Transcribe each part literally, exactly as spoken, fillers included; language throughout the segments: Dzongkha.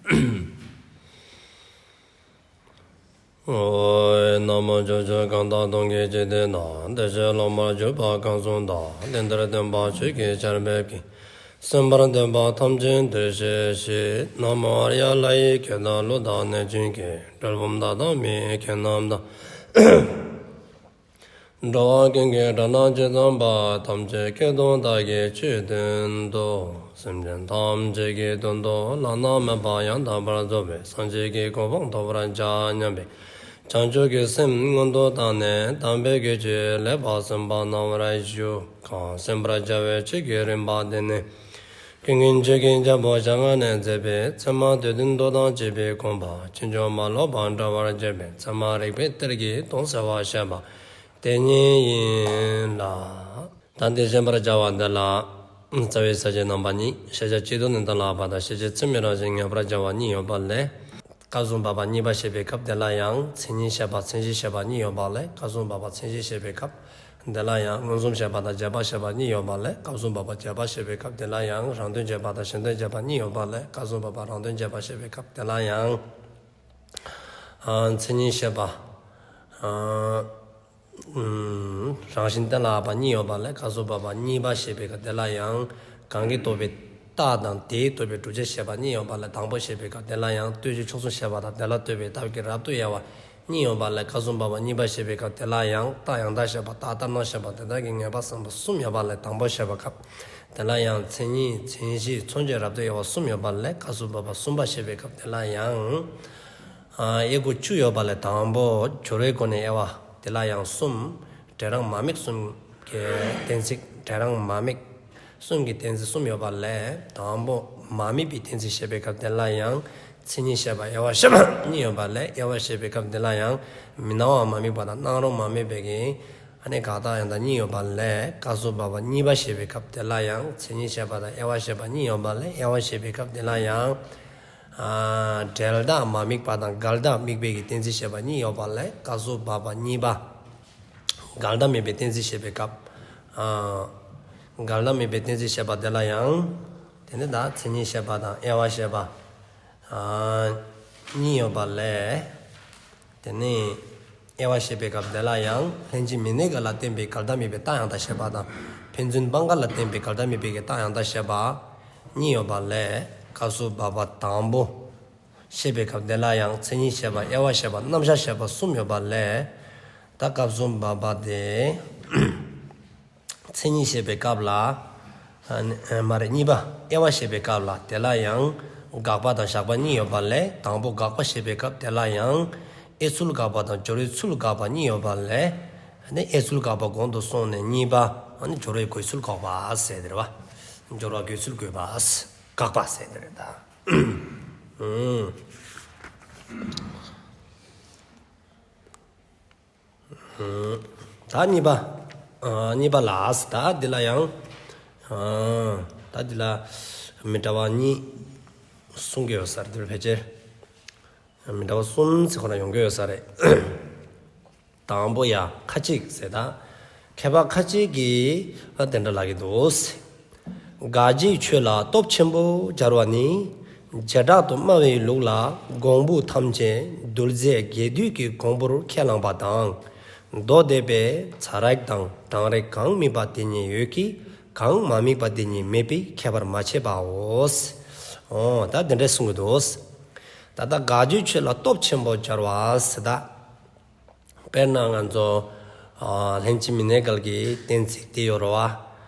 ཨོ། ན་མོ། ཕྱོགས་བཅུ་གང་དག་སྟོང་གི་འཇིག་རྟེན་ན། བདེ་གཤེགས་སློབ་མར་གྱུར་པ་གང་གསུངས་དག། དེང་འདིར་སྟོན་པ་ཆོས་ཀྱི་ཆར་འབེབས་ཀྱིས། གསན་པར་འདོད་པ་ཐམས་ཅད་འདིར་གཤེགས་ཤིག། ན་མོ་ཨཱརྱ། ལྷ་ཡི་སྐད་དང་ཀླུ་དང་གནོད་སྦྱིན་སྐད། གྲུལ་བུམ་དག་དང་མི་ཡི་སྐད་རྣམས་དང་། འགྲོ་བ་ཀུན་གྱི་སྒྲ་རྣམས་ཇི་ཙམ་པ། ཐམས་ཅད་སྐད་དུ་བདག་གིས་ཆོས་བསྟན་ཏོ། སེམས་ཅན་ཐམས་ཅད་ཀྱི་དོན་དུ་བླ་ན་མེད་པ་ཡང་དག་པར་རྫོགས་པའི་སངས་རྒྱས་ཀྱི་གོ་འཕང་ཐོབ་པར་བྱ་སྙམ་པའི་བྱང་ཆུབ་ཀྱི་སེམས་སྔོན་དུ་བཏང་ནས། དམ་པའི་ཆོས་ཀྱི་ལེགས་པར་གསན་པ་གནང་བར་ཞུ། གང་གསན་པར་བྱ་བའི་ཆོས་ཀྱི་རིམ་པ་དེ་ནི། ཀུན་མཁྱེན་ཆོས་ཀྱི་རྒྱལ་པོ་ཞལ་སྔ་ནས་མཛད་པའི་ཚད་མ་སྡེ་བདུན་མདོ་དང་བཅས་པའི་དགོངས་པ་ཕྱིན་ཅི་མ་ལོག་པར་འགྲེལ་བར་བྱེད་པའི་ཚད་མ་རིགས་པའི་གཏེར་གྱི་དོན་གསལ་བར་བཤད་པ་དེ་ཉིད་ཡིན་ལ། ད་འདི་བཤད་པར་བྱ་བ་འདི་ལ། རྩ་བའི་ས་བཅད་རྣམ་པ་གཉིས། ཤེས་བྱ་སྤྱི་ལྡོག་ནས་གཏན་ལ་དབབ་པ་དང་། ཤེས་བྱེད་ཚད་མའི་རང་བཞིན་ངེས་པར་བྱ་བ་གཉིས་ཡོད་པ་ལས། སྐབས་སུ་བབ་པ་གཉིས་པ་བཤད་པའི་སྐབས་དེ་ལ་ཡང་མཚན་ཉིད་བཤད་པ་མཚན་གཞི་བཤད་པ་གཉིས་ཡོད་པ་ལས། སྐབས་སུ་བབ་པ་མཚན་གཞི་བཤད་པའི་སྐབས་དེ་ལ་ཡང་མངོན་སུམ་བཤད་པ་དང་རྗེས་དཔག་བཤད་པ་གཉིས་ཡོད་པ་ལས། སྐབས་སུ་བབ་པ་རྗེས་དཔག་བཤད་པའི་སྐབས་དེ་ལ་ཡང་རང་དོན་རྗེས་དཔག་དང་གཞན་དོན་རྗེས་དཔག་གཉིས་ཡོད་པ་ལས། སྐབས་སུ་བབ་པ་རང་དོན་རྗེས་དཔག་བཤད་པའི་སྐབས་དེ་ལ་ཡང་། ཨ། མཚན་ཉིད་བཤད་པ། ཨ། ཨུམ། རང་བཞིན་གཏན་ལ་དབབ་པ་གཉིས་ཡོད་པ་ལས། སྐབས་སུ་བབ་པ་གཉིས་པ་བཤད་པའི་སྐབས་དེ་ལ་ཡང་། གང་གིས་རྟོགས་པའི་རྟགས་དང་དེས་རྟོགས་པའི་བསྒྲུབ་བྱ་བཤད་པ་གཉིས་ཡོད་པ་ལས། དང་པོ་བཤད་པའི་སྐབས་དེ་ལ་ཡང་ལྟོས་གཞི་ཕྱོགས་གསུམ་བཤད་པ་དང་དེ་ལ་ལྟོས་པའི་རྟགས་ཀྱི་རབ་ཏུ་དབྱེ་བ་གཉིས་ཡོད་པ་ལས། སྐབས་སུ་བབ་པ་གཉིས་པ་བཤད་པའི་སྐབས་དེ་ལ་ཡང་རྟགས་ཡང་དག་བཤད་པ་དང་རྟགས་སྣང་བཤད་པ་དེ་དག་གི་ངེས་པ་བསམ་པ་གསུམ་ཡོད་པ་ལས། དང་པོ་བཤད་པའི་སྐབས་དེ་ལ་ཡང་མཚན་ཉིད་མཚན་གཞི་མཚོན་བྱའི་རབ་ཏུ་དབྱེ་བ་གསུམ་ཡོད་པ་ལས། སྐབས་སུ་བབ་པ་གསུམ་པ་བཤད་པའི་སྐབས་དེ་ལ་ཡང་། ཨ། དབྱེ་སྒོ་བཅུ་ཡོད་པ་ལས། དང་པོ་སྦྱོར་བའི་སྒོ་ནས་དབྱེ་བ་དེ་ལ་ཡང་གསུམ། འབྲས་རང་མ་དམིགས་གསུམ་གྱི་གཏན་ཚིགས། འབྲས་རང་མ་དམིགས་གསུམ་གྱི་གཏན་ཚིགས་གསུམ་ཡོད་པ་ལས། དང་པོ་མ་དམིགས་པའི་གཏན་ཚིགས་བཤད་པའི་སྐབས་དེ་ལ་ཡང་མཚན་ཉིད་བཤད་པ་དབྱེ་བ་བཤད་པ་གཉིས་ཡོད་པ་ལས། དབྱེ་བ་བཤད་པའི་སྐབས་དེ་ལ་ཡང་མི་སྣང་བ་མ་དམིགས་པ་དང་སྣང་རུང་མ་དམིགས་པའི་གི་ཨ་ནི་དགག་རྟགས་ཡང་དག་གཉིས་ཡོད་པ་ལས། སྐབས་སུ་བབ་པ་གཉིས་པ་བཤད་པའི་སྐབས་དེ་ལ་ཡང་མཚན་ཉིད་བཤད་པ་དང་དབྱེ་བ་བཤད་པ་གཉིས་ཡོད་པ་ལས། དབྱེ་བ་བཤད་པའི་སྐབས་དེ་ལ་ཡང་། ཨ། འབྲེལ་ཟླ་མ་དམིགས་པ་དང་འགལ་ཟླ་དམིགས་པའི་གི་གཏན་ཚིགས་བཤད་པ་གཉིས་ཡོད་པ་ལས། སྐབས་སུ་བབ་པ་གཉིས་པ། འགལ་ཟླ་དམིགས་པའི་གཏན་ཚིགས་བཤད་པའི་སྐབས། ཨ། འགལ་ཟླ་དམིགས་པའི་གཏན་ཚིགས་བཤད་པ་དེ་ལ་ཡང་། དེ་ནི་ད་མཚན་ཉིད་བཤད་པ་དང་དབྱེ་བ་བཤད་པ། ཨ། གཉིས་ཡོད་པ་ལས། དེ་ནི་དབྱེ་བ་བཤད་པའི་སྐབས་དེ་ལ་ཡང་ལྷན་ཅིག་མི་གནས་འགལ་ལ་བརྟེན་པའི་འགལ་ཟླ་དམིགས་པའི་རྟགས་ཡང་དག་བཤད་པ་དང་། ཕན་ཚུན་སྤང་འགལ་ལ་བརྟེན་པའི་འགལ་ཟླ་དམིགས་པའི་གི་རྟགས་ཡང་དག་བཤད་པ་གཉིས་ཡོད་པ་ལས། སྐབས་སུ་བབ་པ་དང་པོ་བཤད་པའི་སྐབས་དེ་ལ་ཡང་མཚན་ཉིད་བཤད་པ་དབྱེ་བ་བཤད་པ་རྣམ་གཞག་བཤད་པ་གསུམ་ཡོད་པ་ལས། ད་སྐབས་སུ་བབ་པ་དེ། མཚན་ཉིད་བཤད་པའི་སྐབས་ལ། ཨ་ནི་ཨ་མ་རེད། གཉིས་པ་དབྱེ་བ་བཤད་པའི་སྐབས་ལ་དེ་ལ་ཡང་དགག་པ་དང་བཞག་པ་གཉིས་ཡོད་པ་ལས། དང་པོ་དགག་པ་བཤད་པའི་སྐབས་དེ་ལ་ཡང་དབྱེ་ཚུལ་དགག་པ་དང་སྦྱོར་བའི་ཚུལ་དགག་པ་གཉིས་ཡོད་པ་ལས། ཨ་ནི་དབྱེ་ཚུལ་དགག་པ་གོང་དུ་སོང་ནས་གཉིས་པ། ཨ་ནི་སྦྱོར་བའི་འགོད་ཚུལ་དགག་པ་ཟེར་དེ་རེད་བ། སྦྱོར་བ་འགོད་ཚུལ་དགག་པ། དགག་པ་ཟེར་དེ་རེད་ད། ཨུམ། ད་གཉིས་པ། ཨ་གཉིས་པ་ལ། ད་འདི་ལ་ཡང་། ཨ་ད་འདི་ལ་མི་འདྲ་བ་གཉིས་གསུང་གི་ཡོད་ས་རེད། འདིར་ཕལ་ཆེར་མི་འདྲ་བ་གསུམ་ཟེར་ཁོ་ན་ཡོང་གི་ཡོད་ས་རེད། དང་པོ་ཡ་ཁ་ཅིག་ཟེར་ད། མཁས་པ་ཁ་ཅིག་གིས་ཨ་དེ་འདྲ་ལབ་ཀྱི་འདུག། དགག་བྱའི་ཆོས་ལ་སྟོབས་ཆེན་པོ་སྦྱར་བ་ནི། བྱེ་བྲག་ཏུ་སྨྲ་བའི་ལུགས་ལ་གོང་བུ་ཐམས་ཅད་རྡུལ་རྫས་བརྒྱད་འདུས་ཀྱི་གོང་བུར་ཁས་བླངས་པ་དང་། མདོ་སྡེ་པས་ཚ་རེག་དང་གྲང་རེག་གང་དམིགས་པ་དེ་ཉིད་ཡོད་ཀྱི། གང་མ་དམིགས་པ་དེ་ཉིད་མེད་པའི་ཁྱད་པར་མ་ཕྱེད་པའོ། འོ་ད་དེ་འདྲ་གསུང་གི་འདུག། ད་ལྟ་དགག་བྱའི་ཆོས་ལ་སྟོབས་ཆེན་པོ་སྦྱར་བ་ཟེར་ད། དཔེར་ན་ང་ཚོ་ཨ་ལྷན་ཅིག་མི་གནས་འགལ་གྱི་གཏན་ཚིགས་དེ་ཡོད་རེད་བ།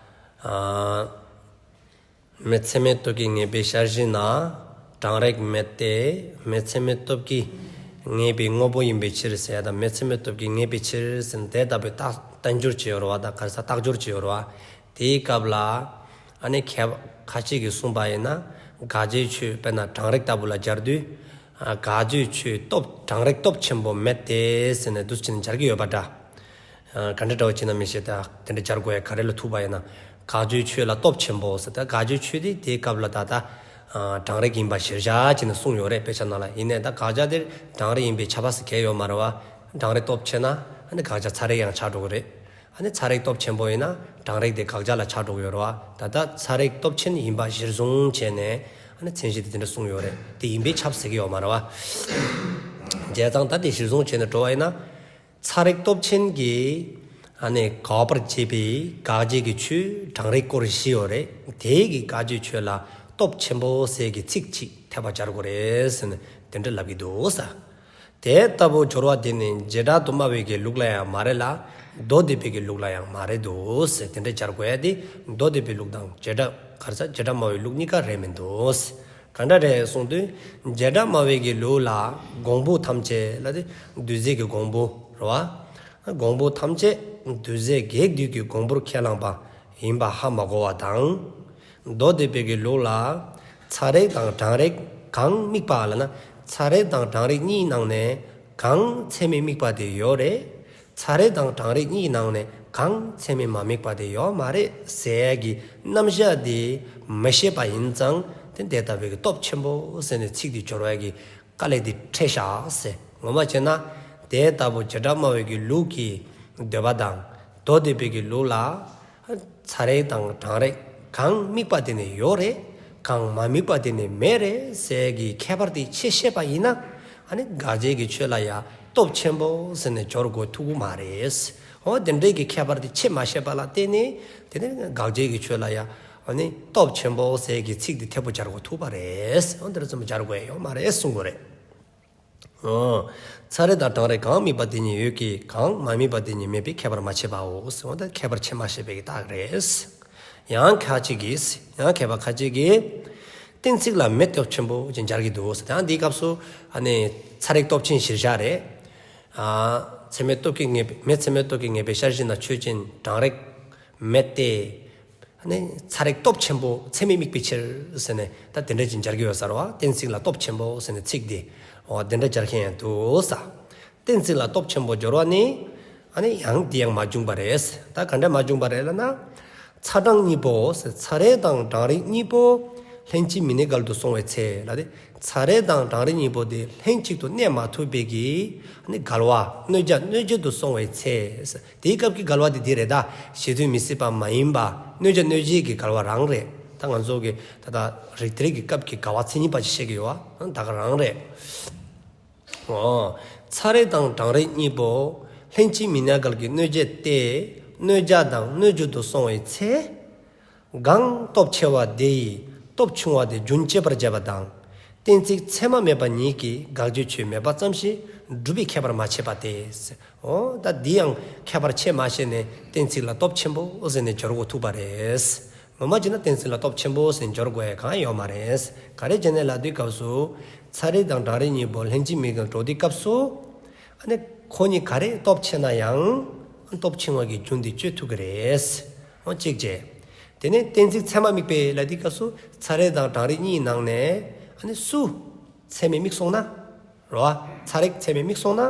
ཨ་མེ་ཚད་མའི་སྟོབས་ཀྱིས་ངེས་པའི་ཤར་གཞི་ན་གྲང་རེག་མེད་དེ། མེ་ཚད་མའི་སྟོབས་ཀྱིས་ངེས་པའི་དངོས་པོ་ཡིན་པའི་ཕྱིར་ཟེར་ཡ་དང་། མེ་ཚད་མའི་སྟོབས་ཀྱིས་ངེས་པའི་ཕྱིར་ཟེར་ནས་དེ་ལྟ་བུའི་རྟགས་བསྟན་འགྱུར་ཅིག་ཡོད་རེད་བ། ད་ག་རེ་ཟེར་རྟགས་སྦྱོར་ཅིག་ཡོད་རེད་བ། དེའི་སྐབས་ལ་ཨ་ནི་མཁས་པ་ཁ་ཅིག་གིས་གསུངས་པ་ཡིན་ན། དགག་བྱའི་ཆོས་དཔེར་ན་གྲང་རེག་ལྟ་བུ་ལ་སྦྱར་དུས། ཨ་དགག་བྱའི་ཆོས་སྟོབས་གྲང་རེག་སྟོབས་ཆེན་པོ་མེད་དེ་ཟེར་ནས་འདུག་སེ་བྱས་ནས་སྦྱར་གྱི་ཡོད་པ་འདྲ། ཨ་ག་འདྲ་འདྲ་བོ་བྱས་ན་མི་ཤེས། ད་དེ་འདྲ་སྦྱར་དགོས་ཡ་ག་རེ་ལ་ཐུག་པ་ཡིན་ན། དགག་བྱའི་ཆོས་ལ་སྟོབས་ཆེན་པོ་ཟེར། ད་དགག་བྱའི་ཆོས་དེ་དེའི་སྐབས་ལ་ད་ལྟ་ཨ་གྲང་རེག་ཡིན་པ་གཞིར་བཞག་བྱས་ནས་གསུངས་ཡོད་རེད། དཔེ་ཆ་ནང་ལ། ཡིན་ནའི་ད་དགག་བྱ་དེར་གྲང་རེག་ཡིན་པའི་ཁྱབ་པ་ཟེར་གང་ཡང་ཡོད་མ་རེད་བ། གྲང་རེག་སྟོབས་ཆེ་ན་ཨ་ནི་དགག་བྱ་ཚ་རེག་ཡང་ཆགས་འགྲོ་གི་རེད། ཨ་ནི་ཚ་རེག་སྟོབས་ཆེན་པོ་ཡིན་ན་གྲང་རེག་དེ་དགག་བྱ་ལ་ཆགས་འགྲོ་གི་ཡོད་རེད་བ། ད་ལྟ་ཚ་རེག་སྟོབས་ཆེན་ཡིན་པ་གཞིར་བཟུང་བྱས་ནས། ཨ་ ནི་མཚན་གཞི་དེ་དེ་འདྲ་གསུངས་ཡོད་རེད། དེ་ཡིན་པས་ཁྱབ་ཟེར་གྱི་ཡོད་མ་རེད་བ། བྱས་ཙང་ད་དེ་གཞིར་བཟུང་བྱས་ནས་འགྲོ་བ་ཡིན་ན། ཚ་རེག་སྟོབས་ཆེན་གྱིས་ཨ་ནི་དགའ་བར་བྱེད་པའི་དགག་བྱའི་གི་ཆོས་གྲང་རེག་སྐོར་བཞི་ཡོད་རེད། དེའི་གི་དགག་བྱའི་ཆོས་ལ་སྟོབས་ཆེན་པོ་ཟེར་གྱི་ཚིག་གཅིག་འཐེབ་པ་སྦྱར་དགོས་རེད་ཟེར་ནས་དེ་འདྲ་ལབ་ཀྱི་འདུག་ས། དེ་ལྟ་བུ་སྦྱོར་བ་དེ་ནི་བྱེ་བྲག་ཏུ་སྨྲ་བའི་གི་ལུགས་ལ་ཡང་མ་རེད་ལ། མདོ་སྡེ་པའི་གི་ལུགས་ལ་ཡང་མ་རེད་འདུག་ཟེར། དེ་འདྲ་སྦྱར་དགོས་ཡ་དེ་མདོ་སྡེ་པའི་ལུགས་དང་བྱེ་བྲག་ག་རེ་ཟ་བྱེ་བྲག་སྨྲ་བའི་ལུགས་གཉིས་ཀ་རེད་མི་འདུག་ཟེར། ག་འདྲ་རེད་གསུངས་དུས། བྱེ་བྲག་སྨྲ་བའི་གི་ལུགས་ལ་གོང་བུ་ཐམས་ཅད་ལ་དེ་རྡུལ་རྫས་ཀྱི་གོང་བུ་རེད་བ། གོང་བུ་ཐམས་ཅད་རྡུལ་རྫས་བགེགས་རྡུལ་གྱི་གོང་བུར་ཁས་བླངས་པ་ཡིན་པ་ཧ་མ་གོ་བ་དང་། མདོ་སྡེ་པའི་གི་ལུགས་ལ་ཚ་རེག་དང་གྲང་རེག་གང་དམིགས་པ་ལབ་ན། ཚ་རེག་དང་གྲང་རེག་གཉིས་ནང་ནས་གང་ཚད་མས་དམིགས་པ་དེ་ཡོད་རེད། ཚ་རེག་དང་གྲང་རེག་གཉིས་ནང་ནས་གང་ཚད་མས་མ་དམིགས་པ་དེ་ཡོད་མ་རེད་ཟེར་གྱི་རྣམ་གཞག་དེ་མི་ཤེས་པ་ཡིན་ཙང་། དེ་དེ་ལྟ་བུའི་གི་སྟོབས་ཆེན་པོ་ཟེར་ནས་ཚིག་དེ་སྦྱོར་བའི་གི་དཀའ་ལས་དེ་འཕྲད་ཤག་ཟེར། ངོ་མ་བྱས་ན་དེ་ལྟ་བུ་བྱེ་བྲག་སྨྲ་བའི་གི་ལུགས་ཀྱི་འདོད་པ་དང་མདོ་སྡེ་པའི་གི་ལུགས་ལ་ཚ་རེག་དང་གྲང་རེག་གང་དམིགས་པ་དེ་ནི་ཡོད་རེད། གང་མ་དམིགས་པ་དེ་ནི་མེད་རེད་ཟེར་གྱི་ཁྱད་པར་དེ་ཕྱེ་ཤེས་པ་ཡིན་ན། ཨ་ནི་དགག་བྱའི་གི་ཆོས་ལ་ཡང་སྟོབས་ཆེན་པོ་ཟེར་ནས་སྦྱོར་དགོས་ཐུག་གི་མ་རེད། འོ་དེ་འདྲའི་གི་ཁྱད་པར་དེ་ཕྱེ་མ་ཤེས་པ་ལ་བརྟེན་ནས་དེ་ནི་དགག་བྱའི་གི་ཆོས་ལ་ཡང་ཨ་ནི་སྟོབས་ཆེན་པོ་ཟེར་གྱི་ཚིག་དེ་འཐེབ་པོ་སྦྱར་དགོས་ཐུག་པ་རེད། འོ་དེ་འདྲ་ཙམ་སྦྱར་དགོས་ཡོད་མ་རེད་གསུང་དགོས་རེད། འོ། ཚ་རེག་དང་གྲང་རེག་གང་དམིགས་པ་དེ་ཉིད་ཡོད་ཀྱི་གང་མ་དམིགས་པ་དེ་ཉིད་མེད་པའི་ཁྱད་པར་མ་ཕྱེད་པའོ་ཟེར་བ་དང་། ཁྱད་པར་ཕྱེ་མ་ཤེས་པའི་རྟགས་རེད། ཡང་ཁ་ཅིག་གིས། ཡང་མཁས་པ་ཁ་ཅིག་གིས། གཏན་ཚིགས་ལ་མེ་སྟོབས་ཆེན་པོ་ཅེས་སྦྱར་གྱི་འདུག་ཟེར། ཡང་འདིའི་སྐབས་སུ་ཨ་ནི་ཚ་རེག་སྟོབས་ཆེན་གཞིར་བཞག་རེད། ཨ། ཚད་མའི་སྟོབས་ཀྱིས་ངེས་པའི་མེ་ཚད་མའི་སྟོབས་ཀྱིས་ངེས་པའི་ཤར་གཞི་ན་ཆོས་ཅན། གྲང་རེག་མེ་སྟེ། ཨ་ནི་ཚ་རེག་སྟོབས་ཆེན་པོ་ཚད་མས་དམིགས་པའི་ཕྱིར་ཟེར་ནས་ད་དེ་འདྲ་ཅིག་སྦྱར་གྱི་ཡོད་ས་རེད་བ། གཏན་ཚིགས་ལ་སྟོབས་ཆེན་པོ་ཟེར་ནས་ཚིག་འདི་འོ་དེ་འདྲ་སྦྱར་མཁན་ཡང་འདུག་ས། གཏན་ཚིགས་ལ་སྟོབས་ཆེན་པོ་སྦྱོར་བ་ནི། ཨ་ནི་ཡང་འདི་ཡང་མ་བྱུང་བ་རེད། ད་ག་འདྲ་མ་བྱུང་བ་རེད་ལབ་ན། ཚ་གྲང་གཉིས་པོ་ཟེར། ཚ་རེག་དང་གྲང་རེག་གཉིས་པོ་ལྷན་ཅིག་མི་གནས་འགལ་དུ་སོང་བའི་ཚེ་ལ་དེ། ཚ་རེག་དང་གྲང་རེག་གཉིས་པོ་དེ་ལྷན་ཅིག་ཏུ་གནས་མ་ཐུབ་པའི་གི་ཨ་ནི་འགལ་བ་གནོད་བྱ་གནོད་བྱེད་དུ་སོང་བའི་ཚེ། དེའི་སྐབས་ཀྱི་འགལ་བ་དེ་འདི་རེད་ད། གཞི་མཐུན་མི་སྲིད་པ་མ་ཡིན་པ། གནོད་བྱ་གནོད་བྱེད་ཀྱི་འགལ་བ་རང་རེད། ད་ང་ཚོ་གི་ད་ལྟ་རིགས་གཏེར་གྱི་སྐབས་ཀྱི་འགལ་བ་མཚན་ཉིད་པ་ཅིག་བཤད་ཀྱི་ཡོད་བ། ད་ག་རང་རེད། འོ། ཚ་རེག་དང་གྲང་རེག་གཉིས་པོ་ལྷན་ཅིག་མི་གནས་འགལ་གྱི་གནོད་བྱེད་དེ། གནོད་བྱ་དང་གནོད་བྱེད་དུ་སོང་བའི་ཚེ། གང་སྟོབས་ཆེ་བ་དེ་ཡིས་སྟོབས་ཆུང་བ་དེ་རྒྱུན་གཅོད་པར་བྱེད་པ་དང་། གཏན་ཚིགས་ཚད་མ་མེད་པ་ཉིད་ཀྱིས་དགག་བྱའི་ཆོས་མེད་པ་ཙམ་ཞིག་སྒྲུབ་པའི་ཁྱད་པར་མ་ཕྱེད་པ་སྟེ། འོ་ད་འདི་ཡང་ཁྱད་པར་ཕྱེ་མ་ཤེས་ནས་གཏན་ཚིགས་ལ་སྟོབས་ཆེན་པོ་ཟེར་ནས་སྦྱོར་དགོས་ཐུག་པ་རེད། ངོ་མ་བྱས་ན་གཏན་ཚིགས་ལ་སྟོབས་ཆེན་པོ་ཟེར་ནས་སྦྱོར་དགོས་ཡ་གང་ཡོད་མ་རེད། ག་རེ་བྱས་ནས་ལབ་དུས་སྐབས་སུ། ཚ་རེག་དང་གྲང་རེག་གཉིས་པོ་ལྷན་ཅིག་མི་གནས་འགྲོ་དུས་སྐབས་སུ། ཨ་ནི་ཁོ་གཉིས་ག་རེ་སྟོབས་ཆེ་ན་ཡང་སྟོབས་ཆུང་བ་གིས་རྒྱུན་དེ་གཅོད་ཐུབ་ཀྱི་རེད། འོ་གཅིག་བྱས། དེ་ནས་གཏན་ཚིགས་ཚད་མ་དམིགས་པའི་ལབ་དུས་སྐབས་སུ་ཚ་རེག་དང་གྲང་རེག་གཉིས་ནང་ནས་ཨ་ནི་སུ་ཚད་མས་དམིགས་སོང་ན། རེད་བ། ཚ་རེག་ཚད་མས་དམིགས་སོང་ན།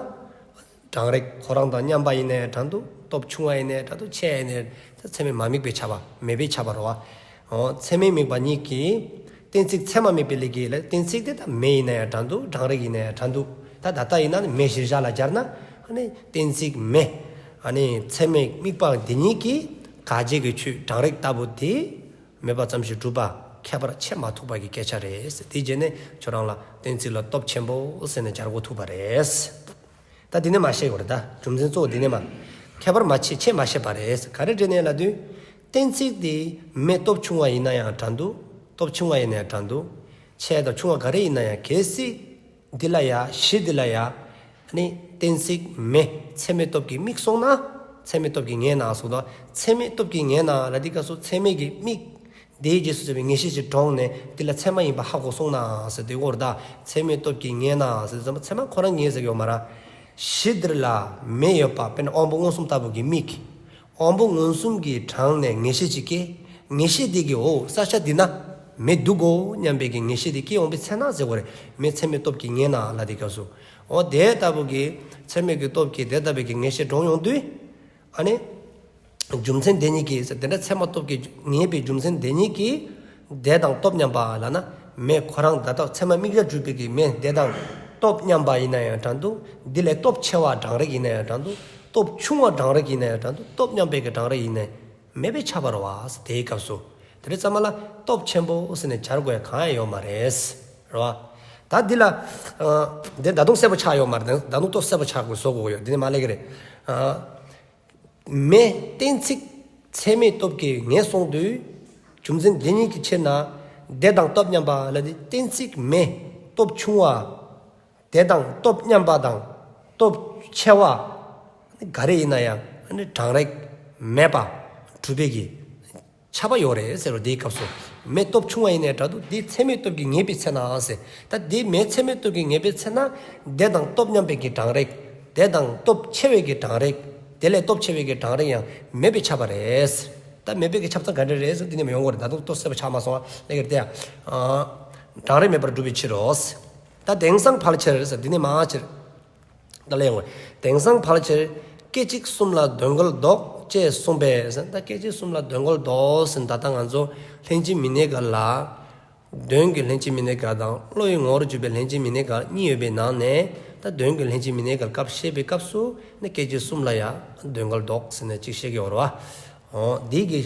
གྲང་རེག་ཁོ་རང་དང་མཉམ་པ་ཡིན་ནའི་འདྲ་འདུག་སྟོབས་ཆུང་བ་ཡིན་ནའི་འདྲ་འདུག་ཆེ་ཡིན་ནའི་ཚད་མས་མ་དམིགས་པའི་ཁྱབ་པ་མེད་པའི་ཁྱབ་པ་རེད་བ། འོ་ཚད་མས་དམིགས་པ་ཉིད་ཀྱིས་གཏན་ཚིགས་ཚད་མ་དམིགས་པའི་ལས་ཀྱིས་ལ། གཏན་ཚིགས་དེ་ད་མེ་ཡིན་ནའི་འདྲ་འདུག་གྲང་རེག་ཡིན་ནའི་འདྲ་འདུག་ད་ད་ལྟ་ཡིན་ན་མེ་གཞིར་བཞག་ལ་སྦྱར་ན། ཨ་ནི་གཏན་ཚིགས་མེ། ཨ་ནི་ཚད་མས་དམིགས་པ་འདི་ཉིད་ཀྱིས་དགག་བྱའི་གི་ཆོས་གྲང་རེག་ལྟ་བུ་དེ་མེད་པ་ཙམ་ཞིག་སྒྲུབ་པ་ཁྱད་པར་ཕྱེ་མ་ཐུབ་པ་གི་སྐད་ཆ་རེད། དེ་བྱས་ནས་ཁྱོད་རང་ལ་གཏན་ཚིགས་ལ་སྟོབས་ཆེན་པོ་ཟེར་ནས་སྦྱར་དགོས་ཐུག་པ་རེད། ད་འདི་ནས་མར་བཤད་དགོས་རེད་ད། རྒྱུ་མཚན་གཙོ་བོ་འདི་ནས་མར། ཁྱད་པར་མ་ཕྱེ་ཕྱེ་མ་ཤེས་པ་རེད། ག་རེ་འདྲ་ནས་ལབ་དུས། གཏན་ཚིགས་དེ་མེ་སྟོབས་ཆུང་བ་ཡིན་ན་ཡང་འདྲ་འདུག་སྟོབས་ཆུང་བ་ཡིན་ན་ཡང་འདྲ་འདུག་ཆེ་དང་ཆུང་བ་ག་རེ་ཡིན་ན་ཡང་གལ་སྲིད། འདི་ལ་ཡ་གཞི་འདི་ལ་ཡ། ཨ་ནི་གཏན་ཚིགས་མེ་ཚད་མའི་སྟོབས་ཀྱིས་དམིགས་སོང་ན། ཚད་མའི་སྟོབས་ཀྱིས་ངེས་ན་གསུངས་འདུག་ཚད་མའི་སྟོབས་ཀྱིས་ངེས་ན་ལབ་དུས་སྐབས་སུ་ཚད་མའི་གི་དམིགས། དེའི་རྗེས་སུ་བྱ་བའི་ངེས་ཤེས་ཅིག་དྲངས་ནས་འདི་ལ་ཚད་མ་ཡིན་པ་ཧ་གོ་སོང་ན་ཟེར་དུས་སྐོར་ད། ཚད་མའི་སྟོབས་ཀྱིས་ངེས་ན་ཟེར་དུས་ཙམ་པ་ཚད་མ་ཁོ་རང་ངེས་ཟེར་གྱི་ཡོད་མ་རེད། གཞི་འདིར་ལ་མེ་ཡོད་པ་དཔེར་ན་དབང་པོ་མངོན་སུམ་ལྟ་བུ་གི་དམིགས། དབང་པོ་མངོན་སུམ་གྱིས་དྲངས་ནས་ངེས་ཤེས་ཅིག་སྐྱེ། ངེས་ཤེས་དེ་གིས་འོ་ས་ཆ་འདི་ན་མེ་འདུག་གོ་སྙམ་པའི་གི་ངེས་ཤེས་དེ་སྐྱེ་འོང་བའི་ཚེ་ན་ཟེར་དགོས་རེད། མེ་ཚད་མའི་སྟོབས་ཀྱིས་ངེས་ན་ལབ་དུས་སྐབས་སུ། འོ་དེ་ལྟ་བུ་གི་ཚད་མའི་གི་སྟོབས་ཀྱིས་དེ་ལྟ་བུའི་གི་ངེས་ཤེས་དྲངས་ཡོང་དུས། ཨ་ནི། རྒྱུ་མཚན་དེ་ཉིད་ཀྱིས་ཟེར་དེ་འདྲ་ཚད་མ་སྟོབས་ཀྱིས་ངེས་པའི་རྒྱུ་མཚན་དེ་ཉིད་ཀྱིས། དེ་དང་སྟོབས་མཉམ་པ་ལབ་ན། མེ་ཁོ་རང་ད་ལྟ་ཚད་མ་དམིགས་བྱར་གྱུར་པའི་གི་མེ་དེ་དང་སྟོབས་མཉམ་པ་ཡིན་ན་ཡང་འདྲ་འདུག་འདི་ལས་སྟོབས་ཆེ་བ་གྲང་རེག་ཡིན་ན་ཡང་འདྲ་འདུག་སྟོབས་ཆུང་བ་གྲང་རེག་ཡིན་ན་ཡང་འདྲ་འདུག་སྟོབས་མཉམ་པའི་གི་གྲང་རེག་ཡིན་ན་མེད་པའི་ཁྱབ་པ་རེད་བ། དེའི་སྐབས་སུ། དེ་རེད་ཙམ་མ་ལ་སྟོབས་ཆེན་པོ་ཟེར་ནས་སྦྱར་དགོས་ཡ་གང་ཡང་ཡོད་མ་རེད། རེད་བ། ད་འདི་ལ་ཨ་འདི་ད་དུང་གསལ་པོ་ཆགས་ཡོད་མ་རེད། ད་དུང་ཏོག་གསལ་པོ་ཆགས་དགོས་བཟོ་དགོས་ཡོད། འདི་ནས་མ་ལས་ཀྱི་རེད། ཨ་མེ་གཏན་ཚིགས་ཚད་མའི་སྟོབས་ཀྱིས་ངེས་སོང་དུས། རྒྱུ་མཚན་འདི་ཉིད་ཀྱི་ཕྱིར་ན་དེ་དང་སྟོབས་མཉམ་པ་ལ་ནི་གཏན་ཚིགས་མེ་སྟོབས་ཆུང་བ། དེ་དང་སྟོབས་མཉམ་པ་དང་སྟོབས་ཆེ་བ་ག་རེ་ཡིན་ན་ཡང་གྲང་རེག་མེད་པ་གྲུབ་པའི་གི་ཁྱབ་པ་ཡོད་རེད་ཟེར་རོ། དེའི་སྐབས་སུ་མེ་སྟོབས་ཆུང་བ་ཡིན་ནའི་འདྲ་འདུག་དེ་ཚད་མའི་སྟོབས་ཀྱིས་ངེས་པའི་ཚེ་ན་ཟེར། ད་དེ་མེ་ཚད་མའི་སྟོབས་ཀྱིས་ངེས་པའི་ཚེ་ན་དེ་དང་སྟོབས་མཉམ་པའི་གི་གྲང་རེག་དེ་དང་སྟོབས་ཆེ་བའི་གི་གྲང་རེག་དེ་ལས་སྟོབས་ཆེ་བའི་གི་གྲང་རེག་ཡང་མེད་པའི་ཁྱབ་པ་རེད། ད་མེད་པའི་གི་ཁྱབ་ཚང་ག་འདྲ་རེད་ཟེར། འདི་ནས་མ་ཡོང་གི་རེད། ད་དུང་ཏོག་གསལ་པོ་ཆགས་མ་སོང་བ་ལས་ཀྱི་རེད་དེ། ཨ་གྲང་རེག་མེད་པར་གྲུབ་པའི་ཕྱིར་རོ། ད་དེང་སང་ཕལ་ཆེར་ཟེར། འདི་ནས་མ་ཕྱིར། ད་ལས་ཡོང་བ། དེང་སང་ཕལ་ཆེར་སྐད་ཅིག་གསུམ་ལ་དོན་འགལ་ལྡོག་ཅེས་གསུངས་པས་ཟེར། ད་སྐད་ཅིག་གསུམ་ལ་དོན་འགལ་ལྡོག་ཟེར། ད་ལྟ་ང་ཚོ་ལྷན་ཅིག་མི་གནས་འགལ་ལ། དོན་གྱི་ལྷན་ཅིག་མི་གནས་འགལ་དང་བློ་ཡི་ངོ་བོར་གྱུར་པའི་ལྷན་ཅིག་མི་གནས་འགལ་གཉིས་ཡོད་པའི་ནང་ནས། ད་དོན་གྱི་ལྷན་ཅིག་མི་གནས་འགལ་སྐབས་བཤད་པའི་སྐབས་སུ་ནི་སྐད་ཅིག་གསུམ་ལ་ཡང་དོན་འགལ་ལྡོག་ཟེར་ནས་ཅིག་བཤད་ཀྱི་ཡོད་རེད་བ། འོ་འདི་གི་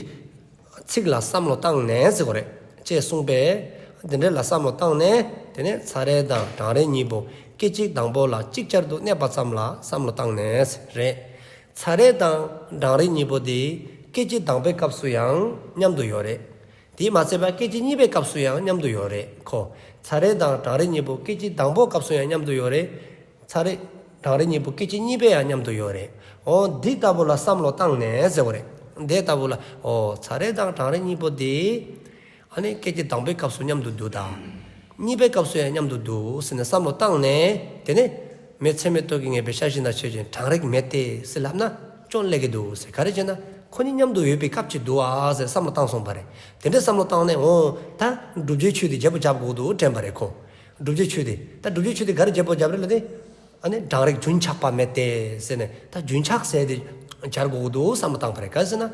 ཚིག་ལ་བསམ་བློ་བཏང་ནས་ཟེར་དགོས་རེད། ཅེས་གསུངས་པས། འདི་འདྲ་ལ་བསམ་བློ་བཏང་ནས། དེ་ནས་ཚ་རེག་དང་གྲང་རེག་གཉིས་པོ་སྐད་ཅིག་དང་པོ་ལ་ཅིག་ཅར་དུ་གནས་པ་ཙམ་ལ་བསམ་བློ་བཏང་ནས་རེད། ཚ་རེག་དང་གྲང་རེག་གཉིས་པོ་དེ་སྐད་ཅིག་དང་པོའི་སྐབས་སུ་ཡང་མཉམ་དུ་ཡོད་རེད། དེས་མ་ཚད་པ་སྐད་ཅིག་གཉིས་པའི་སྐབས་སུ་ཡང་མཉམ་དུ་ཡོད་རེད་ཁོ། ཚ་རེག་དང་གྲང་རེག་གཉིས་པོ་སྐད་ཅིག་དང་པོའི་སྐབས་སུ་ཡང་མཉམ་དུ་ཡོད་རེད། ཚ་རེག་གྲང་རེག་གཉིས་པོ་སྐད་ཅིག་གཉིས་པའི་ཡང་མཉམ་དུ་ཡོད་རེད། འོ་འདི་ལྟ་བུ་ལ་བསམ་བློ་བཏང་ནས་ཟེར་བ་རེད། འདི་ལྟ་བུ་ལ་འོ་ཚ་རེག་དང་གྲང་རེག་གཉིས་པོ་དེ་ཨ་ནི་སྐད་ཅིག་དང་པོའི་སྐབས་སུ་མཉམ་དུ་འདུག་དང་། གཉིས་པའི་སྐབས་སུ་ཡང་མཉམ་དུ་འདུག་ཟེར་ནས་བསམ་བློ་བཏང་ནས། དེ་ནས་མེ་ཚད་མའི་སྟོབས་ཀྱིས་ངེས་པའི་ཤར་གཞི་ན་ཆོས་ཅན། གྲང་རེག་མེད་དེ་ཟེར་ལབ་ན་སྐྱོན་སླེབས་ཀྱི་འདུག་ཟེར། ག་རེ་བྱས་ན་ཁོ་གཉིས་མཉམ་དུ་ཡོད་པའི་སྐབས་ཅིག་འདུག་ཨ་ཟེར་བསམ་བློ་བཏང་སོང་བ་རེད། དེ་འདྲའི་བསམ་བློ་བཏང་ནས་འོ་ད་བསྒྲུབ་བྱའི་ཆོས་དེ་བརྗེ་པོ་རྒྱབ་དགོས་འདུག་དྲན་པ་རེད་ཁོ། བསྒྲུབ་བྱའི་ཆོས་དེ། ད་བསྒྲུབ་བྱའི་ཆོས་དེ་ག་རེ་བརྗེ་པོ་རྒྱབ་རེད་ལབ་དེ། ཨ་ནི་གྲང་རེག་རྒྱུན་ཆགས་པ་མེད་དེ་ཟེར་ནས། ད་རྒྱུན་ཆགས་ཟེར་དེ་སྦྱར་དགོས་འདུག་བསམ་བློ་བཏང་བ་རེད། ག་རེ་ཟེར་ན།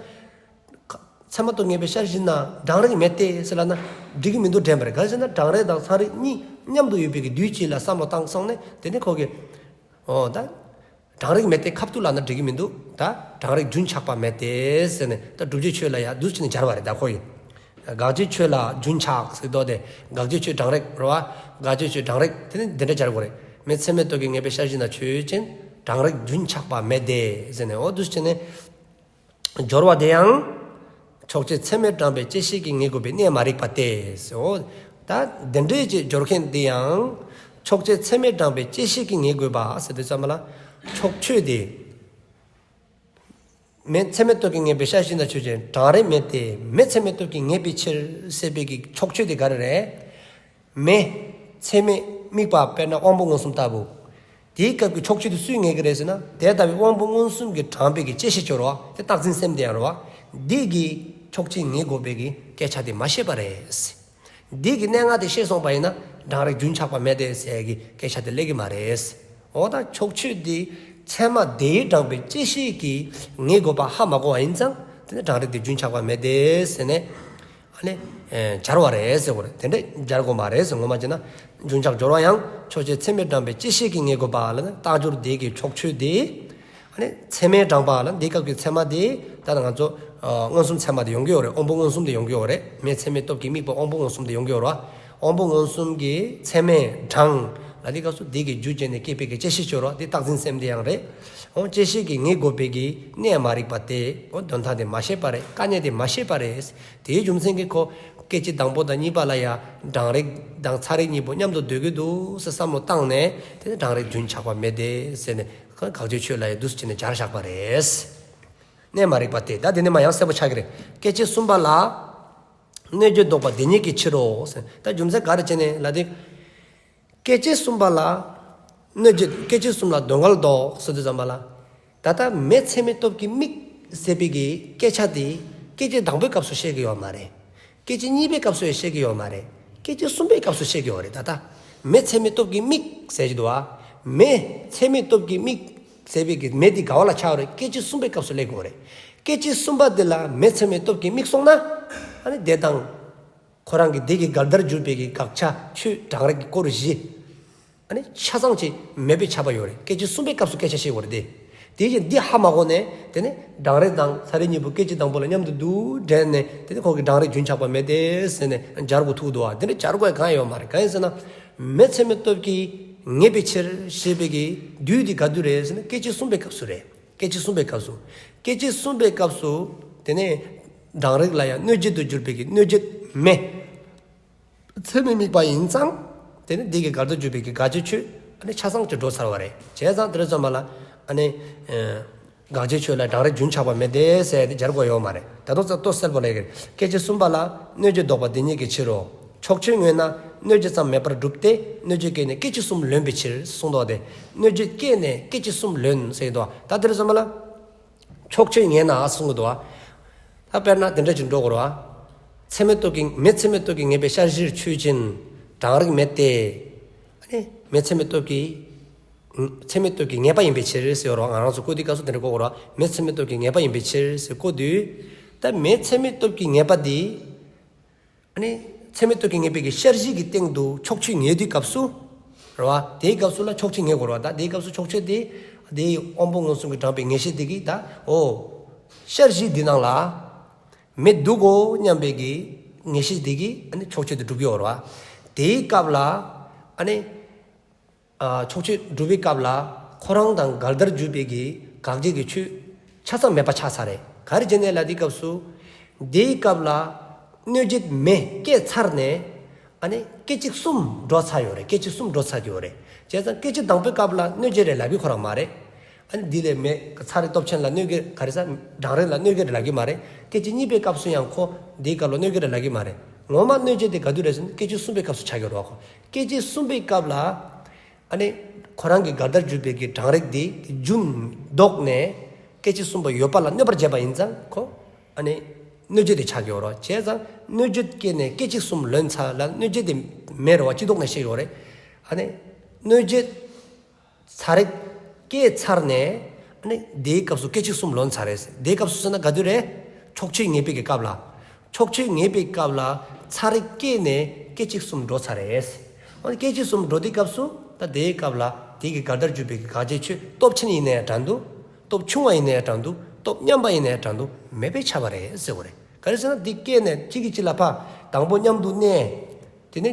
ཚད་མ་སྟོབས་ངེས་པའི་ཤར་གཞི་ན་གྲང་རེག་མེད་དེ་ཟེར་ལབ་ན་འགྲིག་གི་མི་འདུག་དྲན་པ་རེད། ག་རེ་ཟེར་ན་གྲང་རེག་དང་ཚ་རེག་གཉིས་མཉམ་དུ་ཡོད་པའི་གི་དུས་གཅིག་ལ་བསམ་བློ་བཏང་སོང་ནས། དེ་ནས་ཁོ་གིས་འོ་ད་གྲང་རེག་མེད་དེ་ཁ་ཐུག་ལབ་ན་འགྲིག་གི་མི་འདུག་ད་གྲང་རེག་རྒྱུན་ཆགས་པ་མེད་དེ་ཟེར་ནས། ད་བསྒྲུབ་བྱའི་ཆོས་ལ་ཡང་འདུག་སེ་བྱས་ནས་སྦྱར་བ་རེད། ད་ཁོ་ཡིས་དགག་བྱའི་ཆོས་ལ་རྒྱུན་ཆགས་ཟེར་དོ་དེ། དགག་བྱའི་ཆོས་གྲང་རེག་རེད་བ། དགག་བྱའི་ཆོས་གྲང་རེག་དེ་ནི་འདི་འདྲ་སྦྱར་དགོས་རེད། མེ་ཚད་མའི་སྟོབས་ཀྱིས་ངེས་པའི་ཤར་གཞི་ན་ཆོས་ཅན། གྲང་རེག་རྒྱུན་ཆགས་པ་མེད་དེ་ཟེར་ནས། འོ་འདུག་སེ་བྱས་ནས་སྦྱོར་བ་དེ་ཡང་ཕྱོགས་ཆོས་ཚད་མས་དྲངས་པའི་བཅད་ཤེས་ཀྱིས་ངེས་དགོས་པའི་གནད་མ་རིག་པ་སྟེ་ཟེར། འོ་ད་དེ་འདྲའི་ཅིག་སྦྱོར་མཁན་དེ་ཡང་ཕྱོགས་ཆོས་ཚད་མས་དྲངས་པའི་བཅད་ཤེས་ཀྱིས་ངེས་དགོས་པ་ཟེར་དུས་ཙམ་པ་ལ། ཕྱོགས་ཆོས་དེ་མེ་ཚད་མའི་སྟོབས་ཀྱིས་ངེས་པའི་ཤར་གཞི་ན་ཆོས་ཅན། གྲང་རེག་མེད་དེ། མེ་ཚད་མའི་སྟོབས་ཀྱིས་ངེས་པའི་ཕྱིར་ཟེར་བའི་གི་ཕྱོགས་ཆོས་དེ་ག་རེ་རེད། མེ་ཚད་མས་དམིགས་པ་དཔེར་ན་དབང་པོ་མངོན་སུམ་ལྟ་བུ། དེའི་སྐབས་ཀྱི་ཕྱོགས་ཆོས་དེ་སུས་ངེས་ཀྱི་རེད་ཟེར་ན། དེ་ལྟ་བུའི་དབང་པོ་མངོན་སུམ་གྱིས་དྲངས་པའི་གི་བཅད་ཤེས་སྦྱོར་བ་དེ་རྟག་འཛིན་སེམས་དེ་ཡང་རེད་བ། འདི་གི་ཕྱོགས་ཆོས་ངེས་དགོས་པའི་གི་སྐད་ཆ་དེ་མ་བཤད་པ་རེད། འདི་གི་གནད་འགག་དེ་ཤེས་སོང་པ་ཡིན་ན་གྲང་རེག་རྒྱུན་ཆགས་པ་མེད་དེ་ཟེར་གི་སྐད་ཆ་དེ་སླེབས་ཀྱི་མ་རེད། འོ་ད་ཕྱོགས་ཆོས་དེ་ཚད་མ་དེས་དྲངས་པའི་བཅད་ཤེས་ཀྱིས་ངེས་དགོས་པ་ཧ་མ་གོ་བ་ཡིན་ཙང་། དེ་ནི་གྲང་རེག་དེ་རྒྱུན་ཆགས་པ་མེད་དེ་ཟེར་ནས། ཨ་ནི་ཨེ་སྦྱར་བ་རེད་ཟེར་དགོས་རེད། དེ་འདྲ་སྦྱར་དགོས་མ་རེད་ཟེར། ངོ་མ་བྱས་ན་རྒྱུན་ཆགས་སྦྱོར་བ་ཡང་ཕྱོགས་ཆོས་ཚད་མས་དྲངས་པའི་བཅད་ཤེས་ཀྱིས་ངེས་དགོས་པ་ལ་ནི། རྟགས་སྦྱོར་དེ་གི་ཕྱོགས་ཆོས་དེ་ཨ་ནི་ཚད་མས་དྲངས་པ་ལ། འདི་སྐབས་ཀྱི་ཚད་མ་དེ་ད་ང་ཚོ་ཨ་མངོན་སུམ་ཚད་མ་དེ་ཡོང་གི་ཡོད་རེད། དབང་པོ་མངོན་སུམ་དེ་ཡོང་གི་ཡོད་རེད། མེ་ཚད་མའི་སྟོབས་ཀྱིས་དམིགས་པ་དབང་པོ་མངོན་སུམ་དེ་ཡོང་གི་ཡོད་རེད་བ། དབང་པོ་མངོན་སུམ་གྱིས་ཚད་མས་དྲངས་ལ། འདི་སྐབས་སུ་དེ་གི་རྒྱུ་བྱས་ནས་སྐྱེས་པའི་གི་བཅད་ཤེས་སྦྱོར་བ་དེ་རྟག་འཛིན་སེམས་དེ་ཡང་རེད། འོ་བཅད་ཤེས་ཀྱིས་ངེས་དགོས་པའི་གི་གནད་མ་རིག་པ་སྟེ། འོ་དོན་དག་དེ་མ་ཤེས་པ་རེད། དཀའ་གནད་དེ་མ་ཤེས་པ་རེད། དེའི་རྒྱུ་མཚན་གྱིས་ཁོ་སྐད་ཅིག་དང་པོ་དང་གཉིས་པ་ལ་ཡང་གྲང་རེག་དང་ཚ་རེག་གཉིས་པོ་མཉམ་དུ་སྡོད་ཀྱི་འདུག་ཟེར་བསམ་བློ་བཏང་ནས། དེ་ནི་གྲང་རེག་རྒྱུན་ཆགས་པ་མེད་དེ་ཟེར་ནས་དགག་བྱའི་ཆོས་ལ་ཡང་འདུག་སེ་བྱས་ནས་སྦྱར་བཞག་པ་རེད། གནད་མ་རིག་པ་སྟེ། ད་དེ་ནས་མ་ཡང་གསལ་པོ་ཆགས་ཀྱི་རེད། སྐད་ཅིག་གསུམ་པ་ལ་གནོད་བྱེད་ལྡོག་པ་དེ་ཉིད་ཀྱི་ཕྱིར་རོ་ཟེར། ད་རྒྱུ་མཚན་ག་རེ་བྱས་ནས་ལབ་དུས། སྐད་ཅིག་གསུམ་པ་ལ་གནོད་བྱེད། སྐད་ཅིག་གསུམ་ལ་དོན་འགལ་ལྡོག་ཟེར་དུས་ཙམ་པ་ལ། ད་ལྟ་མེ་ཚད་མའི་སྟོབས་ཀྱིས་དམིགས་ཟེར་བའི་གི་སྐད་ཆ་དེ་སྐད་ཅིག་དང་པོའི་སྐབས་སུ་བཤད་ཀྱི་ཡོད་མ་རེད། སྐད་ཅིག་གཉིས་པའི་སྐབས་སུ་ཡང་བཤད་ཀྱི་ཡོད་མ་རེད། སྐད་ཅིག་གསུམ་པའི་སྐབས་སུ་བཤད་ཀྱི་ཡོད་རེད། ད་ལྟ་མེ་ཚད་མའི་སྟོབས་ཀྱིས་དམིགས་ཟེར་གྱི་འདུག་བ། མེ་ཚད་མའི་སྟོབས་ཀྱིས་དམིགས་ཟེར་བའི་གི་མེ་དེ་ག་བ་ལ་ཆགས་རེད། སྐད་ཅིག་གསུམ་པའི་སྐབས་སུ་སླེབས་དགོས་རེད། སྐད་ཅིག་གསུམ་པ་དེ་ལ་མེ་ཚད་མའི་སྟོབས་ཀྱིས་དམིགས་སོང་ན། ཨ་ནི་དེ་དང་ཁོ་རང་གི་དེ་གི་འགལ་ཟླར་གྱུར་པའི་གི་དགག་བྱ་ཆོས་གྲང་རེག་གི་སྐོར་བཞི། ཨ་ནི་ཆ་ཚང་ཅིག་མེད་པའི་ཁྱབ་པ་ཡོད་རེད། སྐད་ཅིག་གསུམ་པའི་སྐབས་སུ་སྐད་ཆ་བཤད་དགོས་རེད་དེ། དེ་བཞིན་འདི་ཧ་མ་གོ་ནས་དེ་ནས་གྲང་རེག་དང་ཚ་རེག་གཉིས་པོ་སྐད་ཅིག་དང་པོ་ལ་མཉམ་དུ་འདུག་དྲན་ནས་དེ་ནས་ཁོ་གིས་གྲང་རེག་རྒྱུན་ཆགས་པ་མེད་དེ་ཟེར་ནས་སྦྱར་དགོས་ཐུག་འདུག་བ། དེ་འདྲ་སྦྱར་དགོས་གང་ཡོད་མ་རེད། གང་ཡིན་ཟེར་ན། མེ་ཚད་མའི་སྟོབས་ཀྱིས་ངེས་པའི་ཕྱིར་ཞེས་པའི་གི་དུས་འདི་ག་དུས་རེད་ཟེར་ན། སྐད་ཅིག་གསུམ་པའི་སྐབས་སུ་རེད། སྐད་ཅིག་གསུམ་པའི་སྐབས་སུ། སྐད་ཅིག་གསུམ་པའི་སྐབས་སུ་དེ་ནས་གྲང་རེག་ལ་ཡང་གནོད་བྱེད་དུ་གྱུར་པའི་གི་གནོད་བྱེད་མེ། ཚད་མས་དམིགས་པ་ཡིན་ཙང་། དེ་ནི་འདི་གི་འགལ་ཟླར་གྱུར་པའི་གི་དགག་བྱའི་ཆོས་ཨ་ནི་ཆ་ཚང་ཅིག་འགྲོ་ཚར་བ་རེད། བྱས་ཙང་དེ་རེད་ཙམ་པ་ལ་ཨ་ནི་ཨེ་དགག་བྱའི་ཆོས་ལ་གྲང་རེག་རྒྱུན་ཆགས་པ་མེད་དེ་ཟེར་ཏེ་སྦྱར་དགོས་ཡོད་མ་རེད། ད་དུང་ཙམ་ཏོག་གསལ་པོ་ལས་ཀྱི་སྐད་ཅིག་གསུམ་པ་ལ་གནོད་བྱེད་ལྡོག་པ་དེ་ཉིད་ཀྱི་ཕྱིར་རོ། ཕྱོགས་ཆོས་ངེས་ན་གནོད་བྱེད་ཙམ་མེད་པར་སྒྲུབ་སྟེ་གནོད་བྱེད་སྐྱེས་ནས་སྐད་ཅིག་གསུམ་ལོན་པའི་ཕྱིར་གསུངས་འདུག་སྟེ། གནོད་བྱེད་སྐྱེས་ནས་སྐད་ཅིག་གསུམ་ལོན་ཟེར་འདུག་ད་དེ་རེད་ཙམ་པ་ལ། ཕྱོགས་ཆོས་ངེས་ན་གསུང་གི་འདུག་བ། ད་དཔེར་ན་དེ་འདྲ་ཅིག་འགྲོ་དགོས་རེད་བ། ཚད་མའི་སྟོབས་ཀྱིས་མེ་ཚད་མའི་སྟོབས་ཀྱིས་ངེས་པའི་ཤར་གཞིར་ཆོས་ཅན། གྲང་རེག་མེད་དེ། ཨ་ནི་མེ་ཚད་མའི་སྟོབས་ཀྱིས། ཚད་མའི་སྟོབས་ཀྱིས་ངེས་པ་ཡིན་པའི་ཕྱིར་ཟེར་རོ། ང་རང་ཚོ་བཀོད་དུས་སྐབས་སུ་དེ་འདྲ་བཀོད་དགོས་རེད་བ། མེ་ཚད་མའི་སྟོབས་ཀྱིས་ངེས་པ་ཡིན་པའི་ཕྱིར་ཟེར་བཀོད་དུས། ད་མེ་ཚད་མའི་སྟོབས་ཀྱིས་ངེས་པ་དེ། ཨ་ནི་ཚད་མའི་སྟོབས་ཀྱིས་ངེས་པའི་གི་ཤར་གཞི་གི་སྟེང་དུ་ཕྱོགས་ཆོས་ངེས་དུས་སྐབས་སུ་རེད་བ། དེའི་སྐབས་སུ་ལ་ཕྱོགས་ཆོས་ངེས་དགོས་རེད་བ། ད་དེའི་སྐབས་སུ་ཕྱོགས་ཆོས་དེ་དེའི་དབང་པོ་མངོན་སུམ་གྱིས་དྲངས་པའི་ངེས་ཤེས་དེ་གིས་ད་འོ་ཤར་གཞི་འདི་ནང་ལ་མེ་འདུག་གོ་སྙམ་པའི་གི་ངེས་ཤེས་དེ་གིས་ཨ་ནི་ཕྱོགས་ཆོས་དེ་གྲུབ་ཀྱི་ཡོད་རེད་བ། དེའི་སྐབས་ལ་ཨ་ནི། ཨ་ཕྱོགས་ཆོས་སྒྲུབ་པའི་སྐབས་ལ་ཁོ་རང་དང་འགལ་ཟླར་གྱུར་པའི་གི་དགག་བྱའི་གི་ཆོས་ཆ་ཚང་མེད་པ་ཆགས་ཚར་རེད། ག་རེ་བྱས་ནས་ལབ་དུས་སྐབས་སུ། དེའི་སྐབས་ལ་གནོད་བྱེད་མེ་སྐྱེས་ཚར་ནས་ཨ་ནི་སྐད་ཅིག་གསུམ་འགྲོ་ཚར་ཡོད་རེད། སྐད་ཅིག་གསུམ་འགྲོ་ཚར་གྱི་ཡོད་རེད། བྱས་ཙང་སྐད་ཅིག་དང་པོའི་སྐབས་ལ་གནོད་བྱེད་རེད་ལབ་ཀྱི་ཁོ་རང་མ་རེད། ཨ་ནི་འདི་ལས་མེ་ཚ་རེག་སྟོབས་ཆེན་ལ་གནོད་ཀྱི་ག་རེ་ཟ་གྲང་རེག་ལ་གནོད་ཀྱི་རེད་ལབ་ཀྱི་མ་རེད། སྐད་ཅིག་གཉིས་པའི་སྐབས་སུ་ཡང་ཁོ་འདིའི་སྐབས་ལ་གནོད་ཀྱི་རེད་ལབ་ཀྱི་མ་རེད། ངོ་མ་གནོད་བྱེད་དེ་ག་དུས་རེད་ཟེར་ན་སྐད་ཅིག་གསུམ་པའི་སྐབས་སུ་ཆགས་ཀྱི་ཡོད་རེད་བ། ཁོ་སྐད་ཅིག་གསུམ་པའི་སྐབས་ལ། ཨ་ནི་ཁོ་རང་གི་འགལ་ཟླར་གྱུར་པའི་གི་གྲང་རེག་དེ་རྒྱུན་ལྡོག་ནས་སྐད་ཅིག་གསུམ་པ་ཡོད་པ་ལ་གནོད་པར་བྱེད་པ་ཡིན་ཙང་ཁོ་ཨ་ནི་གནོད་བྱེད་དེ་ཆགས་ཀྱི་ཡོད་རེད། བྱས་ཙང་གནོད་བྱེད་སྐྱེས་ནས་སྐད་ཅིག་གསུམ་ལོན་ཚར་ལ་གནོད་བྱེད་དེ་མེད་རེད་བ། སྤྱི་ལྡོག་ནས་བཤད་ཡོད་རེད། ཨ་ནི་གནོད་བྱེད་ཚ་རེག་སྐྱེས་ཚར་ནས་ཨ་ནི་དེའི་སྐབས་སུ་སྐད་ཅིག་གསུམ་ལོན་ཚར་རེད། དེའི་སྐབས་སུ་ཟེར་ན་ག་དུས་རེད། ཕྱོགས་ཆོས་ངེས་པའི་གི་སྐབས་ལ། ཕྱོགས་ཆོས་ངེས་པའི་སྐབས་ལ་ཚ་རེག་སྐྱེས་ནས་སྐད་ཅིག་གསུམ་འགྲོ་ཚར་རེད། འོ་ན་སྐད་ཅིག་གསུམ་འགྲོ་དུས་སྐབས་སུ་ད་དེའི་སྐབས་ལ་དེ་གི་འགལ་ཟླར་གྱུར་པའི་གི་དགག་བྱའི་ཆོས་སྟོབས་ཆེན་ཡིན་ནའི་འདྲ་འདུག་སྟོབས་ཆུང་བ་ཡིན་ནའི་འདྲ་འདུག་སྟོབས་མཉམ་པ་ཡིན་ནའི་འདྲ་འདུག་མེད་པས་ཁྱབ་པ་རེད་ཟེར་བ་རེད། ག་རེ་ཟེར་ན་འདི་སྐྱེས་ནས་གཅིག་གིས་གཅིག་ལ་ཕར་དང་པོ་མཉམ་དུ་གནས། དེ་ནས་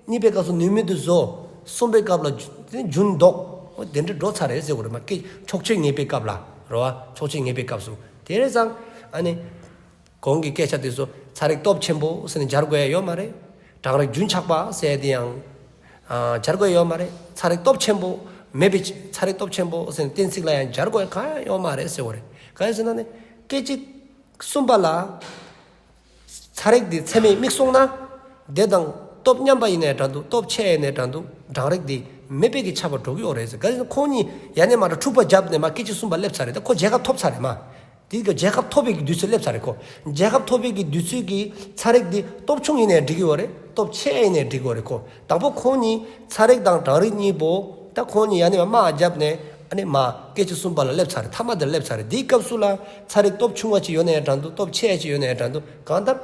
གཉིས་པའི་སྐབས་སུ་ནུས་མེད་དུ་བཟོ། གསུམ་པའི་སྐབས་ལ་རྒྱུ་དེ་ནས་རྒྱུན་ལྡོག་འོ་དེ་འདྲ་འགྲོ་ཚར་རེད་ཟེར་བ་རེད་མ་གཏོགས་ཕྱོགས་ཆོས་ངེས་པའི་སྐབས་ལ་རེད་བ། ཕྱོགས་ཆོས་ངེས་པའི་སྐབས་སུ་དེ་རེད་ཙང་ཨ་ནི། གོང་གི་སྐད་ཆ་དེ་ཚོ་ཚ་རེག་སྟོབས་ཆེན་པོ་ཟེར་ནས་སྦྱར་དགོས་ཡ་ཡོད་མ་རེད། གྲང་རེག་རྒྱུན་ཆགས་པ་ཟེར་དེ་ཡང་ཨ་སྦྱར་དགོས་ཡ་ཡོད་མ་རེད། ཚ་རེག་སྟོབས་ཆེན་པོ་མེད་པའི་ཚ་རེག་སྟོབས་ཆེན་པོ་ཟེར་ནས་གཏན་ཚིགས་ལ་ཡང་སྦྱར་དགོས་ཡ་གང་ཡང་ཡོད་མ་རེད་ཟེར་བ་རེད། གང་ཡིན་ཟེར་ན་ནི་སྐད་ཅིག་གསུམ་པ་ལ། ཚ་རེག་འདི་ཚད་མས་དམིགས་སོང་ན། དེ་དང་སྟོབས་མཉམ་པ་ཡིན་ནའི་འདྲ་འདུག་སྟོབས་ཆེ་ཡིན་ནའི་འདྲ་འདུག་གྲང་རེག་འདི་མེད་པའི་གི་ཁྱབ་པ་འགྲོ་གི་ཡོད་རེད་ཟེར། ག་རེ་ཟེར་ན་ཁོང་གཉིས་ཡ་ནས་མར་འཁྲུག་པ་བརྒྱབ་ནས་མར་སྐད་ཅིག་གསུམ་པ་སླེབས་ཚར་རེད། ད་ཁོ་རྒྱལ་ཁ་ཐོབ་ཚར་རེད་མ། དེ་གི་རྒྱལ་ཁ་ཐོབ་པའི་གི་དུས་ཚོད་སླེབས་ཚར་རེད་ཁོ། རྒྱལ་ཁ་ཐོབ་པའི་གི་དུས་ཚོད་ཀྱི་ཚ་རེག་འདི་སྟོབས་ཆུང་ཡིན་ནའི་འགྲིག་གི་ཡོད་རེད། སྟོབས་ཆེ་ཡིན་ནའི་འགྲིག་གི་ཡོད་རེད་ཁོ། དང་པོ་ཁོང་གཉིས་ཚ་རེག་དང་གྲང་རེག་གཉིས་པོ་ད་ཁོང་གཉིས་ཡ་ནས་མར་དམག་བརྒྱབ་ནས་ཨ་ནི་མར་སྐད་ཅིག་གསུམ་པ་ལ་སླེབས་ཚར་རེད། མཐའ་མ་དེར་སླེབས་ཚར་རེད། དེའི་སྐབས་སུ་ལ་ཚ་རེག་སྟོབས་ཆུང་བ་ཅིག་ཡོད་ནའི་འདྲ་འདུག་སྟོབས་ཆེ་ཡ་ཅིག་ཡོད་ནའི་འདྲ་འདུག་གང་ལྟར་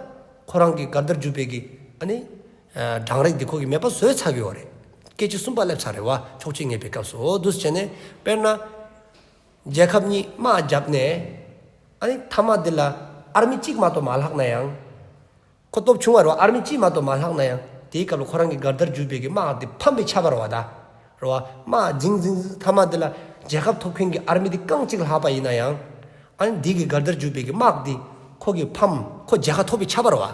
ཁོ་རང་གི་འགལ་ཟླར་གྱུར་པའི་གི་ཨ་ནི་གྲང་རེག་འདི་ཁོ་གིས་མེད་པ་བཟོས་ཚར་གི་ཡོད་རེད། སྐད་ཅིག་གསུམ་པ་སླེབས་ཚར་རེད་བ། ཕྱོགས་ཆོས་ངེས་པའི་སྐབས་སུ། འོ་འདུག་སེ་བྱས་ནས་དཔེར་ན། རྒྱལ་ཁབ་གཉིས་དམག་བརྒྱབ་ནས་ཨ་ནི་མཐའ་མ་འདི་ལ་ཨར་མི་གཅིག་མ་གཏོགས་མ་ལྷག་ན་ཡང་། ཁོ་སྟོབས་ཆུང་བ་རེད་བ། ཨར་མི་གཅིག་མ་གཏོགས་མ་ལྷག་ན་ཡང་དེའི་སྐབས་ལ་ཁོ་རང་གི་འགལ་ཟླར་གྱུར་པའི་གི་དམག་འདི་ཕམ་པའི་ཆ་བ་རེད་བ་ད། རེད་བ། དམག་འཛིང་འཛིང་མཐའ་མ་འདི་ལ་རྒྱལ་ཁ་ཐོབ་མཁན་གྱི་ཨར་མི་འདི་རྐང་གཅིག་ལྷག་པ་ཡིན་ན་ཡང་། ཨ་ནི་འདི་གི་འགལ་ཟླར་གྱུར་པའི་གི་དམག་འདི་ཁོ་གི་ཕམ་ཁོ་རྒྱལ་ཁ་ཐོབ་པའི་ཆ་བ་རེད་བ།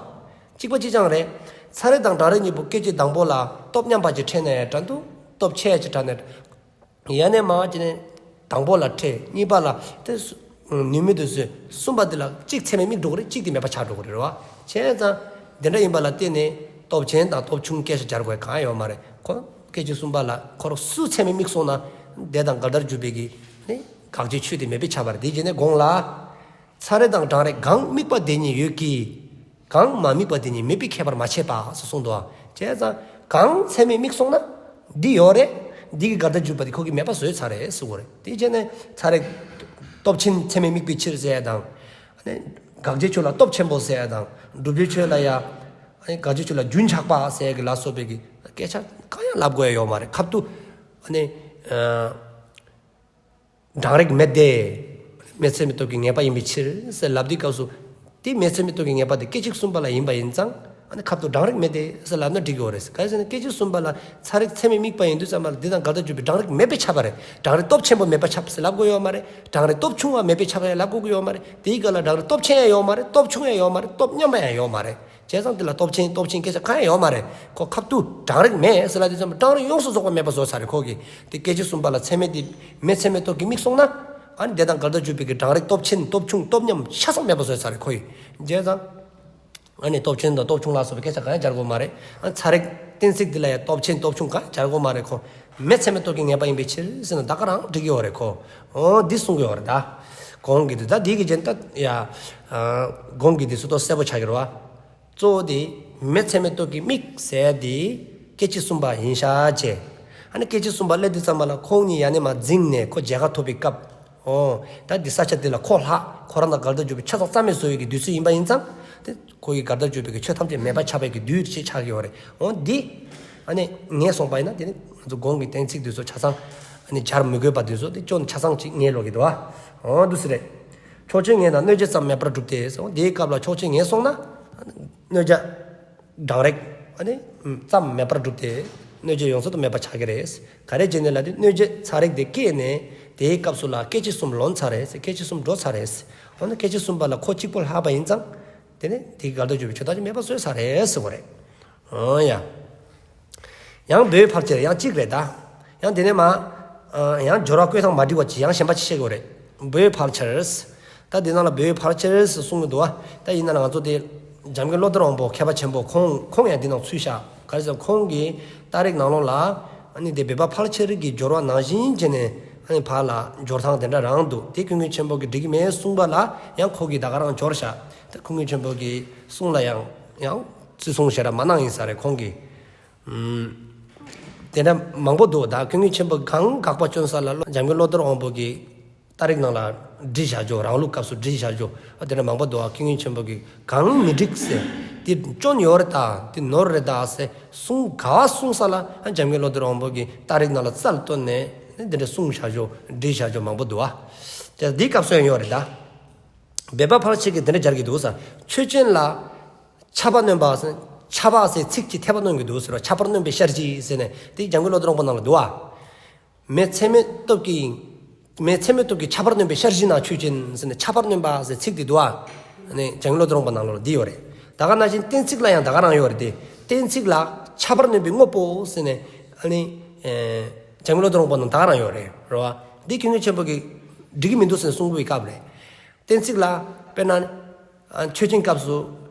གཅིག་པ་གཅིག་རྐྱང་རེད། ཚ་རེག་དང་གྲང་རེག་གཉིས་པོ་སྐད་ཅིག་དང་པོ་ལ་སྟོབས་མཉམ་པ་ཅིག་འཕྲད་ནའི་འདྲ་འདུག་སྟོབས་ཆེ་ཡ་ཅིག་འཕྲད་ནའི། ཡ་ནས་མར་ཅིག་ནས་དང་པོ་ལ་འཕྲད། གཉིས་པ་ལ་དེ་སུ་ནུས་མེད་དུ་བཟོས། གསུམ་པ་འདི་ལ་གཅིག་ཚད་མས་དམིགས་འགྲོ་གི་རེད། གཅིག་དེ་མེད་པ་ཆགས་འགྲོ་གི་རེད་བ། བྱས་ཙང་དེ་འདྲ་ཡིན་པ་ལ་བརྟེན་ནས་སྟོབས་ཆེན་དང་སྟོབས་ཆུང་སྐད་ཆ་སྦྱར་དགོས་གང་ཡོད་མ་རེད། ཁོ་སྐད་ཅིག་གསུམ་པ་ལ་ཁོ་རང་སུ་ཚད་མས་དམིགས་སོང་ན་དེ་དང་འགལ་ཟླར་གྱུར་པའི་གི་ནི་དགག་བྱའི་ཆོས་དེ་མེད་པས་ཁྱབ་པ་རེད། དེ་བྱས་ནས་གོང་ལ། ཚ་རེག་དང་གྲང་རེག་གང་དམིགས་པ་དེ་ཉིད་ཡོད་ཀྱི། གང་མ་དམིགས་པ་དེ་ཉིད་མེད་པའི་ཁྱད་པར་མ་ཕྱེད་པ་ཟེར་གསུངས་འདུག་བ། བྱས་ཙང་གང་ཚད་མས་དམིགས་སོང་ན་འདི་ཡོད་རེད། འདི་གི་འགལ་ཟླར་གྱུར་པ་དེ་ཁོ་གིས་མེད་པ་བཟོས་ཚར་རེད་ཟེར་དགོས་རེད། དེ་བྱས་ནས་ཚ་རེག་སྟོབས་ཆེན་ཚད་མས་དམིགས་པའི་ཕྱིར་ཟེར་ཡ་དང་། ཨ་ནི་དགག་བྱའི་ཆོས་ལ་སྟོབས་ཆེན་པོ་ཟེར་ཡ་དང་། བསྒྲུབ་བྱའི་ཆོས་ལ་ཡ། ཨ་ནི་དགག་བྱའི་ཆོས་ལ་རྒྱུན་ཆགས་པ་ཟེར་ཡ་གི་ལ་སོགས་པའི་གི་སྐད་ཆ་གང་ཡང་ལབ་དགོས་ཡ་ཡོད་མ་རེད། ཁབ་ཏུ་ཨ་ནི། ཨ། གྲང་རེག་མེད་དེ། མེ་ཚད་མའི་སྟོབས་ཀྱིས་ངེས་པ་ཡིན་པའི་ཕྱིར་ཟེར་ལབ་དུས་སྐབས་སུ། དེ་མེ་ཚད་མའི་སྟོབས་ཀྱིས་ངེས་པ་དེ་སྐད་ཅིག་གསུམ་པ་ལ་ཡིན་པ་ཡིན་ཙང་། ཨ་ནི་ཁབ་ཏུ་གྲང་རེག་མེད་དེ་ཟེར་ལབ་ན་འགྲིག་གི་ཡོད་རེད། ག་རེ་ཟེར་ན་སྐད་ཅིག་གསུམ་པ་ལ་ཚ་རེག་ཚད་མས་དམིགས་པ་ཡིན་དུས་ཙམ་པ་ལ་འདི་དང་འགལ་ཟླར་གྱུར་པའི་གྲང་རེག་མེད་པས་ཁྱབ་པ་རེད། གྲང་རེག་སྟོབས་ཆེན་པོ་མེད་པས་ཁྱབ་ཟེར་ལབ་དགོས་ཡོད་མ་རེད། གྲང་རེག་སྟོབས་ཆུང་བ་མེད་པས་ཁྱབ་ཟེར་ལབ་དགོས་ཀྱི་ཡོད་མ་རེད། དེའི་སྐབས་ལ་གྲང་རེག་སྟོབས་ཆེན་ཡང་ཡོད་མ་རེད། སྟོབས་ཆུང་ཡང་ཡོད་མ་རེད། སྟོབས་མཉམ་པ་ཡང་ཡོད་མ་རེད། བྱས་ཙང་དེ་ལ་སྟོབས་ཆེན་སྟོབས་ཆེན་སྐད་ཆ་གང་ཡང་ཡོད་མ་རེད། ཁོ་ཁབ་ཏུ་གྲང་རེག་མེད་ཟེར་ལབ་དུས་ཙམ་པ་གྲང་རེག་ཡོངས་སུ་རྫོགས་པ་མེད་པ་བཟོས་ཚར་རེད་ཁོ་གིས། དེ་སྐད་ཅིག་གསུམ་པ་ལ་ཚད་མས་དེ་མེ་ཚད་མའི་སྟོབས་ཀྱིས་དམིགས་སོང་ན། ཨ་ནི་དེ་དང་འགལ་ཟླར་གྱུར་པའི་གི་གྲང་རེག་སྟོབས་ཆེན་སྟོབས་ཆུང་སྟོབས་མཉམ་ཆ་ཚང་མེད་པ་བཟོས་ཚར་རེད་ཁོ་གིས། བྱས་ཙང་། ཨ་ནི་སྟོབས་ཆེན་དང་སྟོབས་ཆུང་ལ་སོགས་པའི་སྐད་ཆ་གང་ཡང་སྦྱར་དགོས་མ་རེད། ཨ་ཚ་རེག་གཏན་ཚིགས་འདི་ལ་ཡང་སྟོབས་ཆེན་སྟོབས་ཆུང་གང་ཡང་སྦྱར་དགོས་མ་རེད་ཁོ། མེ་ཚད་མའི་སྟོབས་ཀྱིས་ངེས་པ་ཡིན་པའི་ཕྱིར་ཟེར་ན་ད་ག་རང་འགྲིག་གི་ཡོད་རེད་ཁོ། འོ་འདི་གསུང་གི་ཡོད་རེད་ད། གོང་གི་འདི་ད་འདི་གི་རྗེས་ད་ཡ། ཨ་གོང་གི་འདི་ཚོ་ཏོག་གསལ་པོ་ཆགས་ཀྱི་རེད་བ། གཙོ་བོ་དེ་མེ་ཚད་མའི་སྟོབས་ཀྱིས་དམིགས་ཟེར་དེ་སྐད་ཅིག་གསུམ་པ་ཡིན་ཤག་ཅེས། ཨ་ནི་སྐད་ཅིག་གསུམ་པ་སླེབས་དུས་ཙམ་པ་ལ་ཁོང་གཉིས་ཡ་ནས་མར་འཛིངས་ནས་ཁོ་མཇལ་ཁ་ཐོབ་པའི་སྐབས། འོ། ད་འདི་ས་ཆ་འདི་ལ་ཁོ་ལྷག་ཁོ་རང་དང་འགལ་ཟླར་གྱུར་པའི་ཆ་ཚང་རྩ་མེད་བཟོ་བའི་གི་དུས་ཚོད་ཡིན་པ་ཡིན་ཙང་། དེ་ཁོ་ཡི་འགལ་ཟླར་གྱུར་པའི་གི་ཆོས་ཐམས་ཅད་མེད་པར་ཁྱབ་པའི་གི་དུས་ཅིག་ཆགས་ཀྱི་ཡོད་རེད། འོ་འདི། ཨ་ནི་ངེས་སོང་པ་ཡིན་ན་དེ་ནི་ང་ཚོ་གོང་གི་གཏན་ཚིགས་འདི་ཚོ་ཆ་ཚང་། ཨ་ནི་སྦྱར་མི་དགོས་པ་འདི་ཚོ་དེ་སྐྱོན་ཆ་ཚང་ཅིག་ངེས་ལོག་གི་འདུག་ཨ། འོ་འདུག་སེ་རེད། ཕྱོགས་ཆོས་ངེས་ན་གནོད་བྱེད་ཙམ་མེད་པར་གྲུབ་སྟེ། འོ་དེའི་སྐབས་ལ་ཕྱོགས་ཆོས་ངེས་སོང་ན། གནོད་བྱ། གྲང་རེག་ཨ་ནི་ཙམ་མེད་པར་གྲུབ་སྟེ། གནོད་བྱེད་ཡོངས་སུ་དུ་མེད་པ་ཆགས་ཀྱི་རེད། ག་རེ་བྱས་ནས་ལབ་དུས་གནོད་བྱེད་ཚ་རེག་དེ་སྐྱེས་ནས་དེའི་སྐབས་སུ་ལ་སྐད་ཅིག་གསུམ་ལོན་ཚར་རེད། སྐད་ཅིག་གསུམ་འགྲོ་ཚར་རེད། འོ་ན་སྐད་ཅིག་གསུམ་པ་ལ་ཁོ་གཅིག་པོ་ལྷག་པ་ཡིན་ཙང་། དེ་ནི་དེའི་འགལ་ཟླར་གྱུར་པའི་ཆོས་ཐམས་ཅད་མེད་པ་བཟོས་ཚར་རེད་ཟེར་བ་རེད། འོ་ཡ། ཡང་བོད་ཕལ་ཆེར་ཡང་གཅིག་རེད་ད། ཡང་དེ་ནས་མ། ཡང་སྦྱོར་བ་བཀོད་སྟངས་མ་འགྲིག་པ་ཅིག་ཡང་གཞན་པ་ཅིག་བཤད་དགོས་རེད། བོད་ཕལ་ཆེར། ད་འདི་ནང་ལ་བོད་ཕལ་ཆེར་གསུང་གི་འདུག་བ། ད་ཡིན་ན་ང་ཚོ་དེ། འཇམ་མགོན་བློ་གཏེར་དབང་པོ་མཁས་པ་ཆེན་པོ་ཁོང་ཁོང་ཡང་འདི་ནང་ཚུད་ཤག་ག་རེ་ཟེར་ཁོང་གི་རྟགས་རིགས་ནང་ལོགས་ལ། ཨ་ནི་དེ་བོད་པ་ཕལ་ཆེར་གྱི་སྦྱོར་བ་ནང་བཞིན་བྱས་ནས་ཨ་ནི་ཕར་ལ་སྦྱོར་སྟངས་དེ་འདྲ་རང་འདུག་དེ་ཀུན་མཁྱེན་ཆེན་པོ་གིས་འགྲིག་གི་མེད་གསུངས་པ་ལ་ཡང་ཁོ་གིས་ད་ག་རང་སྦྱོར་ཤག་ད་ཀུན་མཁྱེན་ཆེན་པོ་གི་གསུང་ལ་ཡང་ཡང་བརྩི་སྲུང་ཞེ་དྲག་མ་གནང་ཡིན་ས་རེད་ཁོང་གིས། དེ་འདྲ་མང་པོ་འདུག་ད་ཀུན་མཁྱེན་ཆེན་པོ་གང་དགག་པ་སྐྱོན་ས་ལ་འཇམ་མགོན་བློ་གཏེར་དབང་པོ་གི་རྟགས་རིགས་ནང་ལ་བྲིས་བཞག་ཆོག་རང་ལུགས་སྐབས་སུ་བྲིས་བཞག་ཆོག་ཨ་དེ་འདྲ་མང་པོ་འདུག་ཨ་ཀུན་མཁྱེན་ཆེན་པོ་གི་གང་མི་འགྲིག་ཟེར། དེ་སྐྱོན་ཡོད་རེད་ད་དེ་ནོར་རེད་ད་ཟེར་གསུང་ག་བ་གསུང་ས་ལ་ཨ་འཇམ་མགོན་བློ་གཏེར་དབང་པོ་གི་རྟགས་རིགས་ནང་ལ་རྩལ་བཏོན་ནས་དེ་འདྲ་གསུང་བཞག་ཆོག་བྲིས་བཞག་ཆོག་མང་པོ་འདུག་ཨ། དེ་འདིའི་སྐབས་སུ་ཡང་ཡོད་རེད་ད། བོད་པ་ཕལ་ཆེར་གྱིས་དེ་འདྲ་སྦྱར་གྱི་འདུག་ས། ཆོས་ཅན་ལ། ཁྱབ་པ་སྣོན་པ་ཟེར། ཁྱབ་པ་ཟེར་ཚིག་ཅིག་འཐེབ་པ་སྣོན་གྱི་འདུག་ཟེར་བ། ཁྱབ་པར་སྣོན་པའི་ཤར་གཞི་ཟེར་ནས་དེ་འཇམ་མགོན་བློ་གཏེར་དབང་པོ་ནང་ལ་འདུག་བ། མེ་ཚད་མའི་སྟོབས་ཀྱིས། མེ་ཚད་མའི་སྟོབས་ཀྱིས་ཁྱབ་པར་སྣོན་པའི་ཤར་གཞི་ན་ཆོས་ཅན་ཟེར་ནས་ཁྱབ་པར་སྣོན་པ་ཟེར་ཚིག་དེ་འདུག་བ། ནས་འཇམ་མགོན་བློ་གཏེར་དབང་པོ་ནང་ལ་འདི་ཡོད་རེད། ད་ག་ནང་བཞིན་གཏན་ཚིགས་ལ་ཡང་ད་ག་རང་ཡོད་རེད་དེ། གཏན་ཚིགས་ལ་ཁྱབ་པར་སྣོན་པའི་དངོས་པོ་ཟེར་ནས་ཨ་ནི། འཇམ་མགོན་བློ་གཏེར་དབང་པོ་ནང་ད་ག་རང་ཡོད་རེད་རེད་བ། འདི་ཀུན་མཁྱེན་ཆེན་པོ་གིས་འགྲིག་གི་མི་འདུག་ཟེར་ནས་གསུང་གི་སྐབས་རེད། གཏན་ཚིགས་ལ། དཔེར་ན། ཨ་ཆོས་ཅན་སྐབས་སུ།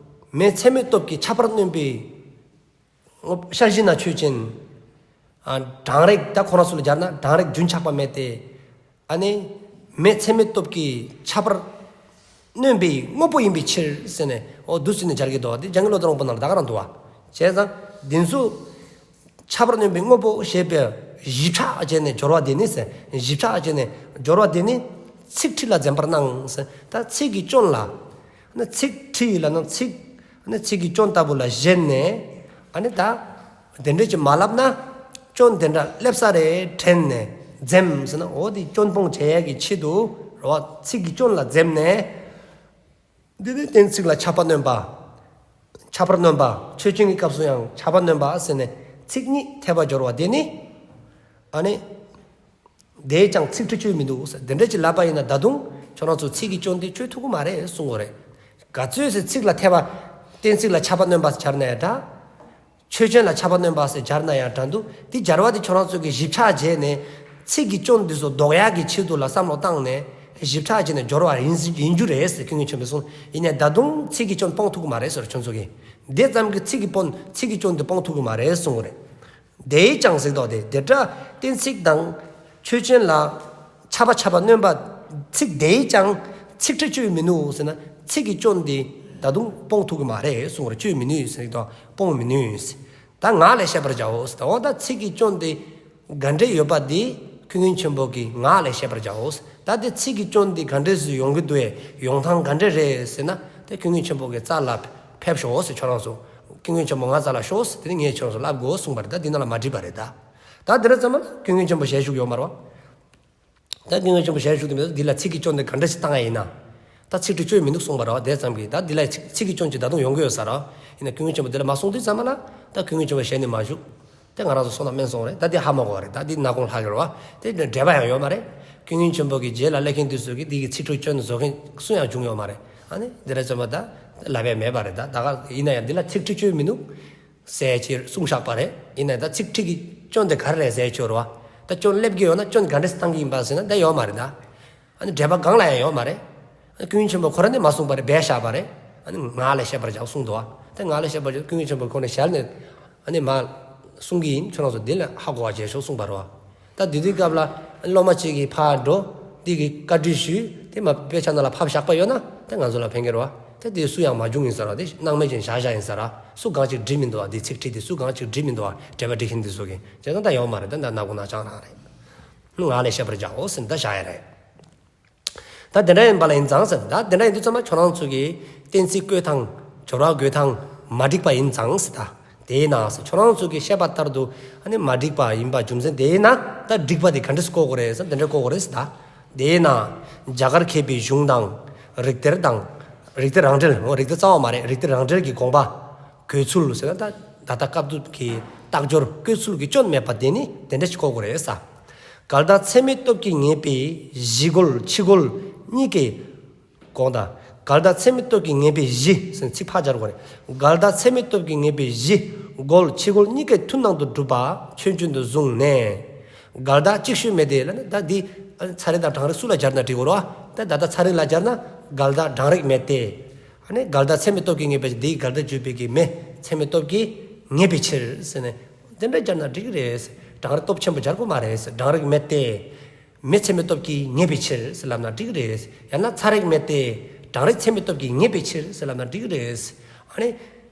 མེ་ཚད་མའི་སྟོབས་ཀྱིས་ཁྱབ་པར་སྣོན་པའི། ཤར་གཞི་ན་ཆོས་ཅན། ཨ་གྲང་རེག་ད་ཁོ་རང་ཚོ་ལ་སྦྱར་ན་གྲང་རེག་རྒྱུན་ཆགས་པ་མེད་དེ། ཨ་ནི། མེ་ཚད་མའི་སྟོབས་ཀྱིས་ཁྱབ་པར། སྣོན་པའི་དངོས་པོ་ཡིན་པའི་ཕྱིར་ཟེར་ནས་འོ་འདུག་ཟེར་ནས་སྦྱར་གྱི་འདུག་བ། འདི་འཇམ་མགོན་བློ་གཏེར་དབང་པོ་ནང་ལ་ད་ག་རང་འདུག་བ། བྱས་ཙང་། འདི་ཚོ། ཁྱབ་པར་སྣོན་པའི་དངོས་པོ་ཞེས་པའི་ཞིབ་ཆ་བྱས་ནས་སྦྱོར་བ་དེ་ནི་ཟེར། ཞིབ་ཆ་བྱས་ནས་སྦྱོར་བ་དེ་ནི་ཚིག་ཁྲི་ལ་འཛེམ་པར་སྣང་ཟེར། ད་ཚིག་གི་སྐྱོན་ལ། ཨ་ནི་ཚིག་ཁྲི་ལ་ན་ཚིག་ཨ་ནི་ཚིག་གི་སྐྱོན་ལྟ་བུ་ལ་ཞེན་ནས། ཨ་ནི་ད། དེ་འདྲ་ཅིག་མ་ལབ་ན། སྐྱོན་དེ་འདྲ་སླེབས་ས་རེད་དྲན་ནས་འཛེམ་ཟེར་ན་འོ་དེ་སྐྱོན་སྤོང་བྱེད་ཡག་གི་ཆེད་དུ་རེད་བ། ཚིག་གི་སྐྱོན་ལ་འཛེམ་ནས། འདི་ནི་གཏན་ཚིགས་ལ་ཁྱབ་པ་སྣོན་པ། ཁྱབ་པར་སྣོན་པ། ཆོས་ཅན་གྱི་སྐབས་སུ་ཡང་ཁྱབ་པ་སྣོན་པ་ཟེར་ནས་ཚིག་གཉིས་འཐེབ་པ་སྦྱོར་བ་དེ་ནི། ཨ་ནི། དེས་ཀྱང་ཚིག་ཁྲི་གཅོད་མི་འདུག་ཟེར། དེ་འདྲ་ཅིག་ལབ་པ་ཡིན་ན་ད་དུང་ཁྱོད་རང་ཚོ་ཚིག་གི་སྐྱོན་དེ་གཅོད་ཐུབ་ཀྱི་མ་རེད་གསུང་གི་རེད། ག་ཚོད་ཟེར་ཚིག་ལ་འཐེབ་པ། གཏན་ཚིགས་ལ་ཁྱབ་པ་སྣོན་པ་ཟེར་སྦྱར་ན་ཡང་འདྲ། ཆོས་ཅན་ལ་ཁྱབ་པ་སྣོན་པ་ཟེར་སྦྱར་ན་ཡང་འདྲ་འདུག་དེ་སྦྱར་བ་དེ་ཁྱོད་རང་ཚོ་གིས་ཞིབ་ཆ་བྱས་ནས། ཚིག་གི་སྐྱོན་འདི་ཚོ་ཟློག་ཡག་གི་ཆེད་དུ་ལ་བསམ་བློ་བཏང་ནས། ཞིབ་ཆ་བྱས་ནས་སྦྱོར་བ་ཡིན་ཡིན་རྒྱུ་རེད་ཟེར་ཀུན་མཁྱེན་ཆེན་པོས་གསུངས། ཡིན་ནའི་ད་དུང་ཚིག་གི་སྐྱོན་སྤོང་ཐུབ་ཀྱི་མ་རེད་ཟེར་ཁྱོད་ཚོ་གིས། དེ་ཙམ་གྱིས་ཚིག་གི་སྐྱོན་ཚིག་གི་སྐྱོན་དེ་སྤོང་ཐུབ་ཀྱི་མ་རེད་གསུངས་པ་རེད། དེས་ཀྱང་ཟེར་དོ་དེ་དེ་འདྲ་གཏན་ཚིགས་དང་ཆོས་ཅན་ལ་ཁྱབ་པ་ཁྱབ་པ་སྣོན་པ། ཚིག་དེས་ཀྱང་ཚིག་ཁྲི་གཅོད་མི་ནུས་ཟེར་ན་ཚིག་གི་སྐྱོན་དེ་ད་དུང་སྤོང་ཐུབ་ཀྱི་མ་རེད་གསུངས་པ་རེད། གཅོད་མི་ནུས་ཟེར་དོ་སྤོང་མི་ནུས། ད་ངག་ལས་བཤད་པར་བྱའོ་ཟེར། འོ་ད་ཚིག་གི་སྐྱོན་དེ་ག་འདྲས་ཡོད་པ་དེ་ཀུན་མཁྱེན་ཆེན་པོ་གིས་ངག་ལས་བཤད་པར་བྱའོ་ཟེར། ད་དེ་ཚིག་གི་སྐྱོན་དེ་ག་འདྲས་སུ་ཡོང་གི་འདུག་ཨེ། ཡོང་སྟངས་ག་འདྲས་རེད་ཟེར་ན་དེ་ཀུན་མཁྱེན་ཆེན་པོ་གི་རྩ་ལ་ཕེབས་ཤོག་ཟེར། ཁྱོད་རང་ཚོ་ཀུན་མཁྱེན་ཆེན་པོ་ང་རྩ་ལ་ཤོག་ཟེར། དེ་ནི་ངས་ཁྱོད་རང་ཚོ་ལབ་དགོས་གསུངས་པ་རེད། ད་འདི་ནང་ལ་མ་བྲིས་པ་རེད་ད། ད་དེ་རེད་ཙམ་ན་ཀུན་མཁྱེན་ཆེན་པོ་ཞལ་བཞུགས་ཡོད་མ་རེད་བ། ད་ཀུན་མཁྱེན་ཆེན་པོ་ཞལ་བཞུགས་དུས་མེད་དུ་འདི་ལ་ཚིག་གི་སྐྱོན་དེ་ག་འདྲ་ཞིག་བཏང་ཡ་ཡིན་ན། ད་ཚིག་འཁྲི་གཅོད་མི་ནུག་གསུངས་པ་རེད་བ། དེ་ཙམ་གྱིས་ད་འདི་ལ་ཚིག་ཚིག་གི་སྐྱོན་ཅིག་ད་དུང་ཡོང་གི་ཡོད་ས་རེད་བ། ཡིན་ན་ཀུན་མཁྱེན་ཆེན་པོ་འདི་ལ་མ་གསུངས་དུས་ཙམ་པ་ལ་ད་ཀུན་མཁྱེན་ཆེན་པོ་ཞལ་ནས་མ་བཞུགས། དེ་ང་རང་ཚོ་སོང་ན་སྨན་སོང་རེད། ད་འདི་ཧ་མ་གོ་བ་རེད། ད་འདི་ནག་ཁུང་ལྷག་གི་རེད་བ། དེ་འགྲེལ་པ་ཡང་ཡོད་མ་རེད། ཀུན་མཁྱེན་ཆེན་པོ་གི་རྗེས་ལ་སླེབས་མཁན་དེ་ཚོ་གིས་འདི་གི་ཚིག་འཁྲི་གཅོད་བཟོ་མཁན་སུ་ཡང་བྱུང་ཡོད་མ་རེད། ཨ་ནི་འདི་རེད་ཙམ་པ་ད་ལབ་ཡ་མེད་པ་རེད། ད་ད་ག་ཡིན་ན་ཡང་འདི་ལ་ཚིག་འཁྲི་གཅོད་མི་ནུག་ཟེར་ཅིག་གསུངས་བཞག་པ་རེད། ཡིན་ན་ད་ཚིག་འཁྲི་གི་སྐྱོན་དེ་ག་རེ་རེད་ཟེར་ཅིག་ཡོད་རེད་བ། ད་སྐྱོན་སླེབས་ཀྱི་ཡོད་ན་སྐྱོན་ག་འདྲས་བཏང་གི་ཡིན་པ་ཟེར་ན་ད་ཡོད་མ་རེད་ད། ཨ་ནི་འགྲེལ་པ་སྒང་ལ་ཡང་ཡོད་མ་རེད། ཨ་ནི་ཀུན་མཁྱེན་ཆེན་པོ་ཁོ་རང་ནི་མ་གསུངས་པ་རེད། སྦས་བཞག་པ་རེད། ཨ་ནི་ངག་ལས་བཤད་པར་བྱའོ་གསུངས་འདུག་བ། ད་ངག་ལས་བཤད་པར་བྱའོ། ཀུན་མཁྱེན་ཆེན་པོ་ཁོ་ནི་ཞལ་ནས་ཨ་ནི་མར་གསུང་གི་ཡིན། ཁྱོད་རང་ཚོ་འདི་ལ་ཧ་གོ་བ་བྱས་ཤོག་གསུངས་པ་རེད་བ། ད་དེ་དུས་སྐབས་ལ་སློབ་མ་གཅིག་གིས་ཕར་འགྲོ། འདི་གི་བཀའ་འདྲི་ཞུས། དེ་མར་དཔེ་ཆ་ནང་ལ་ཕབ་བཞག་པ་ཡོད་ན་ད་ང་ཚོ་ལ་ཕན་གི་རེད་བ། ད་དེ་སུ་ཡང་མ་བྱུང་ཡིན་ས་རེད་བ། དེ་སྣང་མེད་ཅན་བཞག་བཞག་ཡིན་ས་རེད་བ། སུ་གང་ཅིག་འབྲི་མི་འདུག་བ། དེ་ཚིག་འཁྲི་དེ་སུ་གང་ཅིག་འབྲི་མི་འདུག་བ། འགྲེལ་པ་འབྲི་མཁན་དེ་ཚོ་གིས། བྱས་ཙང་ད་ཡོད་མ་རེད། ད་ད་ནག་ཁུང་ནག་ཅང་རང་རེད། ངག་ལས་བཤད་པར་བྱའོ་ཟེར་ནས་ད་བཞག་ཡ་རེད། ད་དེ་འདྲ་ཡིན་པ་ལ་ཡིན་ཙང་ཟེར། ད་དེ་འདྲ་ཡིན་དུས་ཙམ་པ་ཁྱོད་རང་ཚོ་གི་གཏན་ཚིགས་བཀོད་སྟངས་སྦྱོར་བ་འགོད་སྟངས་མ་འགྲིག་པ་ཡིན་ཙང་ཟེར། ད་དེས་ན་ཟེར། ཁྱོད་རང་ཚོ་གི་བཤད་པ་ལྟར་དུ་ཨ་ནི་མ་འགྲིག་པ་ཡིན་པ་རྒྱུ་མཚན་དེས་ན་ད་འགྲིག་པ་དེ་ག་འདྲས་བཀོད་དགོས་རེད་ཟེར། དེ་འདྲས་བཀོད་དགོས་རེད་ཟེར། ད་དེས་ན་རྒྱ་གར་མཁས་པའི་གཞུང་དང་། རིགས་གཏེར་དང་། རིགས་གཏེར་རང་འགྲེལ། འོ་རིགས་གཏེར་རྩ་བ་མ་རེད། རིགས་གཏེར་རང་འགྲེལ་གྱི་དགོངས་པ་འགོད་ཚུལ་ཟེར་ན། ད་ད་ལྟ་སྐབས་དུས་ཀྱི་རྟགས་སྦྱོར་བཀོད་ཚུལ་གྱི་སྐྱོན་མེད་པ་དེ་ནི་དེ་འདྲ་ཞིག་བཀོད་དགོས་རེད་ཟེར། འགལ་ཟླ་ཚད་མའི་སྟོབས་ཀྱིས་ངེས་པའི་གཞི་རྒོལ་ཕྱི་རྒོལ་གཉིས་ཀའི། དགོངས་དག། འགལ་ཟླ་ཚད་མའི་སྟོབས་ཀྱིས་ངེས་པའི་གཞི་ཟེར་ཚིག་ཕར་སྦྱར་དགོས་རེད། འགལ་ཟླ་ཚད་མའི་སྟོབས་ཀྱིས་ངེས་པའི་གཞི་རྒོལ་ཕྱི་རྒོལ་གཉིས་ཀའི་མཐུན་སྣང་དུ་གྲུབ་པ་ཆོས་ཅན་དུ་བཟུང་ནས། འགལ་ཟླ་ཅིག་ཤོས་མེད་དེ་ལབ་ན། ད་འདི་ཚ་རེག་དང་གྲང་རེག་སུ་ལ་སྦྱར་ན་འགྲིག་གོ་རེད་བ། ད་ད་ལྟ་ཚ་རེག་ལ་སྦྱར་ན་འགལ་ཟླ་གྲང་རེག་མེད་དེ། ཨ་ནི་འགལ་ཟླ་ཚད་མའི་སྟོབས་ཀྱིས་ངེས་པའི་འདིའི་འགལ་ཟླ་བརྗོད་པའི་གི་མེ་ཚད་མའི་སྟོབས་ཀྱིས་ངེས་པའི་ཕྱིར་ཟེར་ནས་དེ་འདྲ་སྦྱར་ན་འགྲིག་གི་རེད། གྲང་རེག་སྟོབས་ཆེན་པོ་སྦྱར་དགོས་མ་རེད། གྲང་རེག་མེད་དེ། མེ་ཚད་མའི་སྟོབས་ཀྱིས་ངེས་པའི་ཕྱིར་ཟེར་ལབ་ན་འགྲིག་གི་རེད། ཡང་ན་ཚ་རེག་མེད་དེ། གྲང་རེག་ཚད་མའི་སྟོབས་ཀྱིས་ངེས་པའི་ཕྱིར་ཟེར་ལབ་ན་འགྲིག་གི་རེད། ཨ་ནི་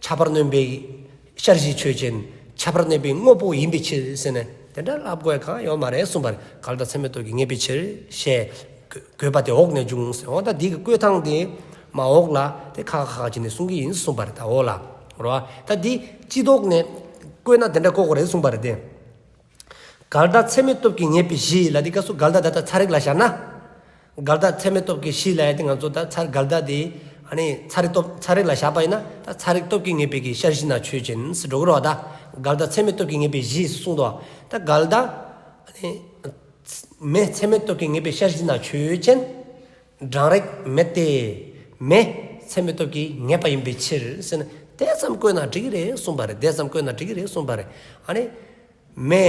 ཁྱབ་པར་ནོན་པའི་ཤར་གཞི་ཆོས་ཅན། ཁྱབ་པར་ནོན་པའི་དངོས་པོ་ཡིན་པའི་ཕྱིར་ཟེར་ནས་དེ་འདྲ་ལབ་དགོས་གང་ཡོད་མ་རེད་གསུངས་པ་རེད། འགལ་ཟླ་ཚད་མའི་སྟོབས་ཀྱིས་ངེས་པའི་ཕྱིར་ཞེས་དགོས་པ་དེ་འོག་ནས་འབྱུང་ཟེར། འོ་ད་འདི་གི་བཀོད་སྟངས་དེ་མར་འོག་ལ་དེ་ཁ་ཁ་ཁ་བྱས་ནས་གསུང་གི་ཡིན་གསུངས་པ་རེད། ད་འོག་ལ་རོ། ད་འདི་སྤྱི་ལྡོག་ནས་བཀོད་ན་དེ་འདྲ་བཀོད་དགོས་རེད་གསུངས་པ་རེད་དེ། འགལ་ཟླ་ཚད་མའི་སྟོབས་ཀྱིས་ངེས་པའི་གཞི་ལ་འདི་སྐབས་སུ་འགལ་ཟླ་ད་ལྟ་ཚ་རེག་ལ་བཞག་ན། འགལ་ཟླ་ཚད་མའི་སྟོབས་ཀྱིས་གཞི་ལ་ཡ་དེ་ང་ཚོ་ད་ཚ་འགལ་ཟླ་དེ་ཨ་ནི་ཚ་རེག་སྟོབས་ཚ་རེག་ལ་བཞག་པ་ཡིན་ན་ད་ཚ་རེག་སྟོབས་ཀྱིས་ངེས་པའི་གི་ཤར་གཞི་ན་ཆོས་ཅན་ཟེར་འགྲོ་གི་རེད་བ། ད་འགལ་ཟླ་ཚད་མའི་སྟོབས་ཀྱིས་ངེས་པའི་གཞི་གསུངས་འདུག་བ། ད་འགལ་ཟླ་ཨ་ནི་མེ་ཚད་མའི་སྟོབས་ཀྱིས་ངེས་པའི་ཤར་གཞི་ན་ཆོས་ཅན། གྲང་རེག་མེད་དེ། མེ་ཚད་མའི་སྟོབས་ཀྱིས་ངེས་པ་ཡིན་པའི་ཕྱིར་ཟེར་ནས་དེ་ཙམ་བཀོད་ན་འགྲིག་གི་རེད་གསུངས་པ་རེད། དེ་ཙམ་བཀོད་ན་འགྲིག་གི་རེད་གསུངས་པ་རེད། ཨ་ནི། མེ་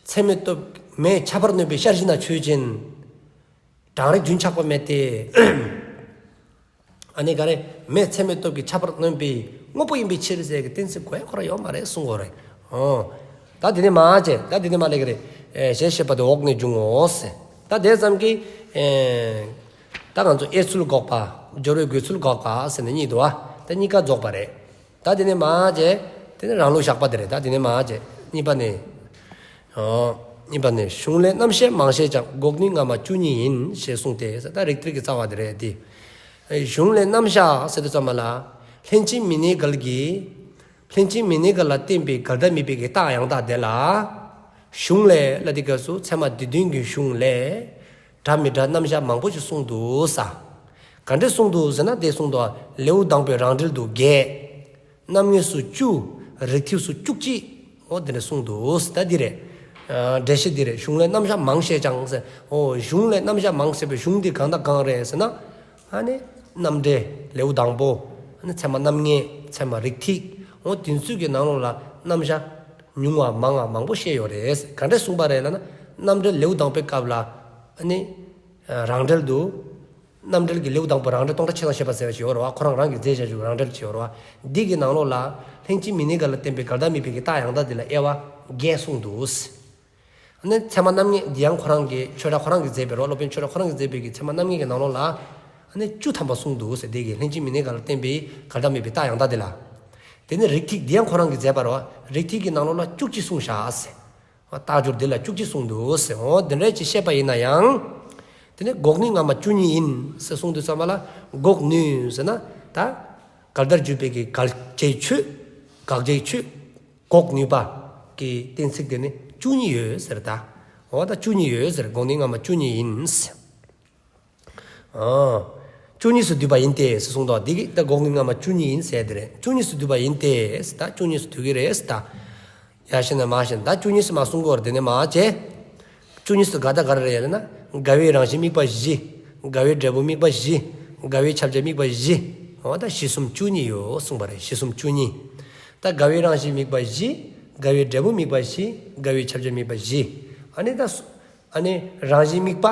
ཚད་མའི་སྟོབས། མེ་ཁྱབ་པར་ནོན་པའི་ཤར་གཞི་ན་ཆོས་ཅན། གྲང་རེག་རྒྱུན་ཆགས་པ་མེད་དེ། ཨ་ནི་ག་རེ། མེ་ཚད་མའི་སྟོབས་ཀྱིས་ཁྱབ་པར་ནོན་པའི་དངོས་པོ་ཡིན་པའི་ཕྱིར་ཟེར་གི་གཏན་ཚིགས་དགོས་ཡ་ཁོ་རང་ཡོད་མ་རེད་གསུང་གི་རེད། ཨོ། ད་དེ་ནས་མར་བྱས། ད་དེ་ནས་མར་ལབ་ཀྱི་རེད། ཨེ་ཞེས་བཤད་པ་དེ་འོག་ནས་འབྱུང་ངོ་ཟེར། ད་དེ་ཙམ་གྱིས། ཨེ། ད་ང་ཚོ་དབྱེ་ཚུལ་འགོག་པ། སྦྱོར་བའི་འགོད་ཚུལ་འགོག་པ་ཟེར་ནས་གཉིས་འདུག་བ། ད་གཉིས་ཀ་རྫོགས་པ་རེད། ད་དེ་ནས་མར་བྱས། དེ་ནས་རང་ལུགས་བཞག་པ་དེ་རེད། ད་དེ་ནས་མར་བྱས། གཉིས་པ་ནས། ཨོ། གཉིས་པ་ནས་གཞུང་ལས་རྣམ་བཤད་མང་བཤད་ཀྱང་། འགོག་ནུས་སྔ་མ་བཅུ་གཉིས་ཡིན། ཞེས་གསུངས་ཏེ། ད་རིགས་གཏེར་གྱི་རྩ་བ་དེ་རེད་དེ། གཞུང་ལས་རྣམ་བཤད་ཟེར་དུས་ཙམ་པ་ལ། ལྷན་ཅིག་མི་གནས་འགལ་གྱི། ལྷན་ཅིག་མི་གནས་འགལ་ལ་བརྟེན་པའི་འགལ་ཟླ་དམིགས་པའི་གི་རྟགས་ཡང་དག་དེ་ལ། གཞུང་ལས་ལ་དེ་སྐབས་སུ་ཚད་མ་སྡེ་བདུན་གྱི་གཞུང་ལས། འདྲ་མི་འདྲ་རྣམ་གཞག་མང་པོ་ཞིག་གསུངས་འདུག་ས། ག་འདྲས་གསུངས་འདུག་ཟེར་ན་དེ་གསུངས་འདུག། ལེའུ་དང་པོའི་རང་འགྲེལ་དུ་བརྒྱད། རྣམ་ངེས་སུ་བཅུ། རིགས་ཐིགས་སུ་བཅུ་གཅིག། འོ་དེ་འདྲས་གསུངས་འདུག་ཟེར། ད་འདི་རེད། ཨ་འགྲེལ་བཤད་འདི་རེད། གཞུང་ལས་རྣམ་གཞག་མང་བཤད་ཀྱང་ཟེར། འོ་གཞུང་ལས་རྣམ་གཞག་མང་ཟེར་བའི་གཞུང་འདི་གང་དང་གང་རེད་ཟེར་ན། ཨ་ནི་རྣམ་འགྲེལ་ལེའུ་དང་པོ། ཨ་ནི་ཚད་མ་རྣམ་ངེས། ཚད་མ་རིགས་ཐིགས། འོ་དེ་ཚོའི་གི་ནང་ལོགས་ལ་རྣམ་གཞག་ཉུང་བ་མང་བ་མང་པོ་བཤད་ཡོད་རེད། ག་འདྲས་གསུངས་པ་རེད་ལབ་ན། རྣམ་འགྲེལ་ལེའུ་དང་པོའི་སྐབས་ལ། ཨ་ནི་རང་འགྲེལ་དུ། རྣམ་འགྲེལ་གྱི་ལེའུ་དང་པོ་རང་འགྲེལ་སྟོང་ཕྲག་ཕྱེད་དང་བཞི་པ་ཟེར་བ་ཞིག་ཡོད་རེད་བ། ཁོ་རང་རང་གིས་མཛད་བཞག་རྒྱུ་རང་འགྲེལ་ཅིག་ཡོད་རེད་བ། འདི་གི་ནང་ལོགས་ལ་ལྷན་ཅིག་མི་གནས་འགལ་ལ་བརྟེན་པའི་འགལ་ཟླ་དམིགས་པའི་གི་རྟགས་ཡང་དག་འདི་ལ་དབྱེ་བ་བརྒྱད་གསུངས་འདུག། ཨ་ནི་ཚད་མ་རྣམ་ངེས་འདི་ཡང་ཁོ་རང་གིས་ཆོས་གྲགས་ཁོ་རང་གིས་མཛད་པའི་རེད་བ། སློབ་དཔོན་ཆོས་གྲགས་ཁོ་རང་གིས་མཛད་པའི་གི་ཚད་མ་རྣམ་ངེས་ཀྱི་ནང་ལོགས་ལ། ཨ་ནི་བཅུ་ཐམ་པ་གསུངས་འདུག་ཟེར། འདི་གི་ལྷན་ཅིག་མི་གནས་འགལ་ལ་བརྟེན་པའི་འགལ་ཟླ་དམིགས་པའི་རྟགས་ཡང་དག་འདི་ལ། དེ་ནི་རིགས་ཐིགས་འདི་ཡང་ཁོ་རང་གིས་མཛད་པ་རེད་བ། རིགས་ཐིགས་ཀྱི་ནང་ལོགས་ལ་བཅུ་གཅིག་གསུངས་བཞག་ཟེར། རྟགས་སྦྱོར་འདི་ལ་བཅུ་གཅིག་གསུངས་འདུག་ཟེར། འོ་དེ་འདྲ་ཅིག་བཤད་པ་ཡིན་ན་ཡང་། དེ་ནི་འགོག་ནུས་སྔ་མ་བཅུ་གཉིས་ཡིན་ཟེར་གསུངས་དུས་ཙམ་པ་ལ། འགོག་ནུས་ཟེར་ན་ད་འགལ་ཟླར་གྱུར་པའི་གི་འགལ་བྱའི་ཆོས། དགག་བྱའི་ཆོས་འགོག་ནུས་པ་གི་གཏན་ཚིགས་དེ་ནི་བཅུ་གཉིས་ཡོད་ཟེར་ད། འོ་ད་བཅུ་གཉིས་ཡོད་ཟེར། དགོངས་འདུས་སྔ་མ་བཅུ་གཉིས་ཡིན། ཨོ། བཅུ་གཉིས་སུ་འདུས་པ་ཡིན་ཏེ་ཟེར་གསུངས་འདུག། འདི་གིས་ད་དགོངས་འདུས་སྔ་མ་བཅུ་གཉིས་ཡིན་ཟེར་དེ་རེད། བཅུ་གཉིས་སུ་འདུས་པ་ཡིན་ཏེ། ད་བཅུ་གཉིས་སུ་འདུས་ཀྱི་རེད་ད། ཡར་བཤད་ན་མར་བཤད་ན་ད་བཅུ་གཉིས་སུ་མར་གསུང་གི་ཡོད་རེད། དེ་ནས་མར་བྱས། བཅུ་གཉིས་སུ་ག་ད་ག་རེ་རེད་ལབ་ན། འགལ་བའི་རང་བཞིན་དམིགས་པ་བཞི། འགལ་བའི་འབྲས་བུ་དམིགས་པ་བཞི། འགལ་བའི་ཁྱབ་བྱ་དམིགས་པ་བཞི། འོ་ད་བཞི་གསུམ་བཅུ་གཉིས་ཡོད་གསུངས་པ་རེད། བཞི་གསུམ་བཅུ་གཉིས། ད་འགལ་བའི་རང་བཞིན་དམིགས་པ་བཞི། འགལ་བའི་འབྲས་བུ་དམིགས་པ་བཞི། འགལ་བའི་ཁྱབ་བྱ་དམིགས་པ་བཞི། ཨ་ནི་ད་སུ་ཨ་ནི་རང་བཞིན་དམིགས་པ།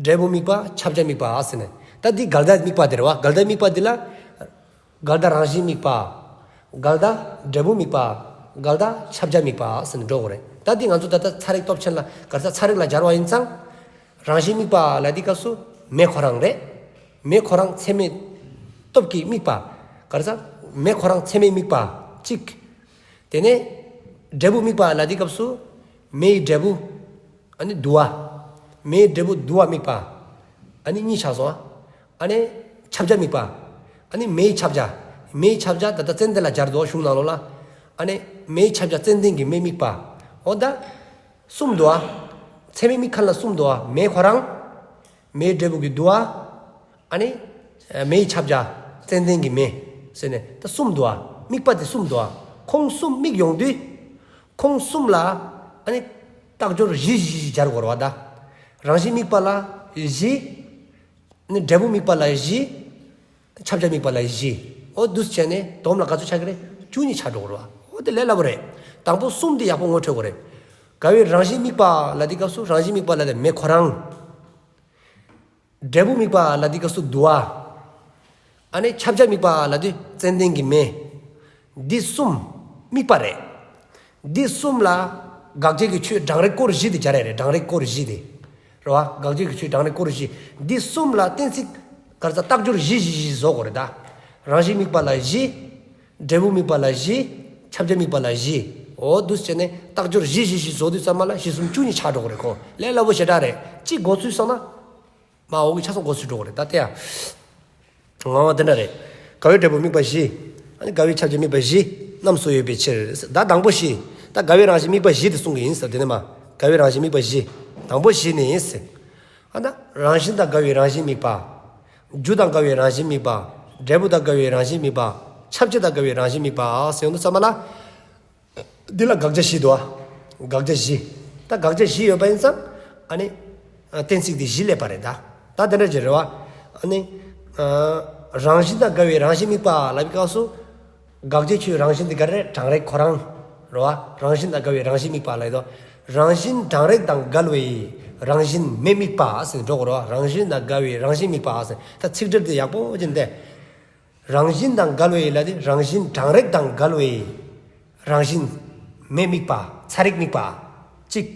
འབྲས་བུ་དམིགས་པ། ཁྱབ་བྱ་དམིགས་པ་ཟེར་ནས། ད་འདི་འགལ་ཟླ་དམིགས་པ་དེ་རེད་བ། འགལ་ཟླ་དམིགས་པ་འདི་ལ། འགལ་ཟླ་རང་བཞིན་དམིགས་པ། འགལ་ཟླ་འབྲས་བུ་དམིགས་པ། འགལ་ཟླ་ཁྱབ་བྱ་དམིགས་པ་ཟེར་ནས་འགྲོ་དགོས་རེད། ད་འདི་ང་ཚོ་ད་ལྟ་ཚ་རེག་སྟོབས་ཆེན་ལ་ག་རེ་ཟེར་ཚ་རེག་ལ་སྦྱར་བ་ཡིན་ཙང་། རང་བཞིན་དམིགས་པ་ལ་འདི་སྐབས་སུ་མེ་ཁོ་རང་རེད། མེ་ཁོ་རང་ཚད་མའི་སྟོབས་ཀྱིས་དམིགས་པ། ག་རེ་ཟེར། མེ་ཁོ་རང་ཚད་མས་དམིགས་པ་གཅིག། དེ་ནས་འབྲས་བུ་དམིགས་པ་ལ་འདི་སྐབས་སུ་མེའི་འབྲས་བུ། ཨ་ནི་དུ་བ། མེའི་འབྲས་བུ་དུ་བ་དམིགས་པ། ཨ་ནི་གཉིས་ཆགས་སོང་། ཨ་ནི་ཁྱབ་བྱ་དམིགས་པ། ཨ་ནི་མེའི་ཁྱབ་བྱ། མེའི་ཁྱབ་བྱ་ད་ལྟ་ཙན་དན་ལ་སྦྱར་དོ་གཞུང་ནང་ལོགས་ལ། ཨ་ནི་མེའི་ཁྱབ་བྱ་ཙན་དན་གྱི་མེ་དམིགས་པ། འོ་ད། གསུམ་འདུག་ཨ། ཚད་མས་དམིགས་མཁན་ལ་གསུམ་འདུག་ཨ། མེ་ཁོ་རང་། མེའི་འབྲས་བུ་གི་དུ་བ། ཨ་ནི་མེའི་ཁྱབ་བྱ་ཙན་དན་གྱི་མེ་ཟེར་ནས་ད་གསུམ་འདུག་ཨ། དམིགས་པ་དེ་གསུམ་འདུག་ཨ། ཁོང་གསུམ་དམིགས་ཡོང་དུས། ཁོང་གསུམ་ལ་ཨ་ནི་རྟགས་སྦྱོར་བཞི་བཞི་བཞི་སྦྱར་དགོས་རེད་བ་ད། རང་བཞིན་དམིགས་པ་ལ་བཞི། ཨ་ནི་འབྲས་བུ་དམིགས་པ་ལ་བཞི། ཁྱབ་བྱ་དམིགས་པ་ལ་བཞི། འོ་འདུག་སེ་བྱས་ནས་སྡོམ་ལ་ག་ཚོད་ཆགས་ཀྱི་རེད། བཅུ་གཉིས་ཆགས་འགྲོ་གི་རེད་བ། འོ་དེ་ལས་སླ་པོ་རེད། དང་པོ་གསུམ་དེ་ཡག་པོ་ངོ་འཕྲོད་དགོས་རེད། འགལ་བའི་རང་བཞིན་དམིགས་པ་ལ་འདི་སྐབས་སུ་རང་བཞིན་དམིགས་པ་ལ་དེ་མེ་ཁོ་རང་། འབྲས་བུ་དམིགས་པ་ལ་འདི་སྐབས་སུ་དུ་བ། ཨ་ནི་ཁྱབ་བྱ་དམིགས་པ་ལ་འདི་ཙན་དན་གྱི་མེ། འདི་གསུམ་དམིགས་པ་རེད། འདི་གསུམ་ལ་དགག་བྱའི་གི་ཆོས་གྲང་རེག་སྐོར་བཞི་དེ་སྦྱར་ཡ་རེད། གྲང་རེག་སྐོར་བཞི་དེ། རེད་བ། དགག་བྱའི་གི་ཆོས་གྲང་རེག་སྐོར་བཞི། འདི་གསུམ་ལ་གཏན་ཚིགས་ག་རེ་ཟེར་རྟགས་སྦྱོར་བཞི་བཞི་བཞི་བཟོ་དགོས་རེད་ད། རང་བཞིན་དམིགས་པ་ལ་བཞི། འབྲས་བུ་དམིགས་པ་ལ་བཞི། ཁྱབ་བྱ་དམིགས་པ་ལ་བཞི། འོ་འདུག་སེ་བྱས་ནས་རྟགས་སྦྱོར་བཞི་བཞི་བཞི་བཟོ་དུས་ཙམ་པ་ལ་བཞི་གསུམ་བཅུ་གཉིས་ཆགས་འགྲོ་གི་རེད་ཁོ། ལས་སླ་པོ་ཞེ་དྲག་རེད། གཅིག་འགོ་ཚུགས་སོང་ན། མར་འོག་གི་ཆ་ཚང་འགོ་ཚུགས་འགྲོ་གི་རེད་ད་ལྟ་ཡ། འོ་དེ་འདྲ་རེད། འགལ་བའི་འབྲས་བུ་དམིགས་པ་བཞི། ཨ་ནི་འགལ་བའི་ཁྱབ་བྱ་དམིགས་པ་བཞི་རྣམས་སུ་ཡོད་པའི་ཕྱིར། ད་དང་པོ་བཞི། ད་འགལ་བའི་རང་བཞིན་དམིགས་པ་བཞི་དེ་གསུང་གི་ཡིན་ཟེར། དེ་ནས་མར་འགལ་བའི་རང་བཞིན་དམིགས་པ་བཞི། དང་པོ་བཞི་ནི་ཟེར། ཨ་ད་རང་བཞིན་དང་འགལ་བའི་རང་བཞིན་དམིགས་པ། རྒྱུ་དང་འགལ་བའི་རང་བཞིན་དམིགས་པ། འབྲས་བུ་དང་འགལ་བའི་རང་བཞིན་དམིགས་པ། ཁྱབ་བྱེད་དང་འགལ་བའི་རང་བཞིན་དམིགས་པ་ཟེར་ཡོང་དུས་ཙམ་པ་ལ། འདི་ལ་དགག་བྱ་བཞི་འདུག་བ། དགག་བྱ་བཞི། ད་དགག་བྱ་བཞི་ཡོད་པ་ཡིན་ཙང་། ཨ་ནི། ཨ་གཏན་ཚིགས་འདི་བཞི་སླེབས་པ་རེད་ད། ད་དེ་འདྲ་ཅིག་རེད་བ། ཨ་ནི། ཨ་རང་བཞིན་དང་འགལ་བའི་རང་བཞིན་དམིགས་པ་ལབ་པའི་སྐབས་སུ། དགག་བྱའི་ཆོས་རང་བཞིན་འདི་ག་རེ་རེད། གྲང་རེག་ཁོ་རང་། རེད་བ། རང་བཞིན་དང་འགལ་བའི་རང་བཞིན་དམིགས་པ་ལབ་ཡོད་དོ། རང་བཞིན་གྲང་རེག་དང་འགལ་བའི་རང་བཞིན་མེ་དམིགས་པ་ཟེར་འགྲོ་དགོས་རེད་བ། རང་བཞིན་དང་འགལ་བའི་རང་བཞིན་དམིགས་པ་ཟེར། ད་ཚིག་འགྲེལ་འདི་ཡག་པོ་ཅིག་འདི། རང་བཞིན་དང་འགལ་བའི་ལ་དེ་རང་བཞིན་གྲང་རེག་དང་འགལ་བའི་རང་བཞིན་མེ་དམིགས་པ། ཚ་རེག་དམིགས་པ་གཅིག།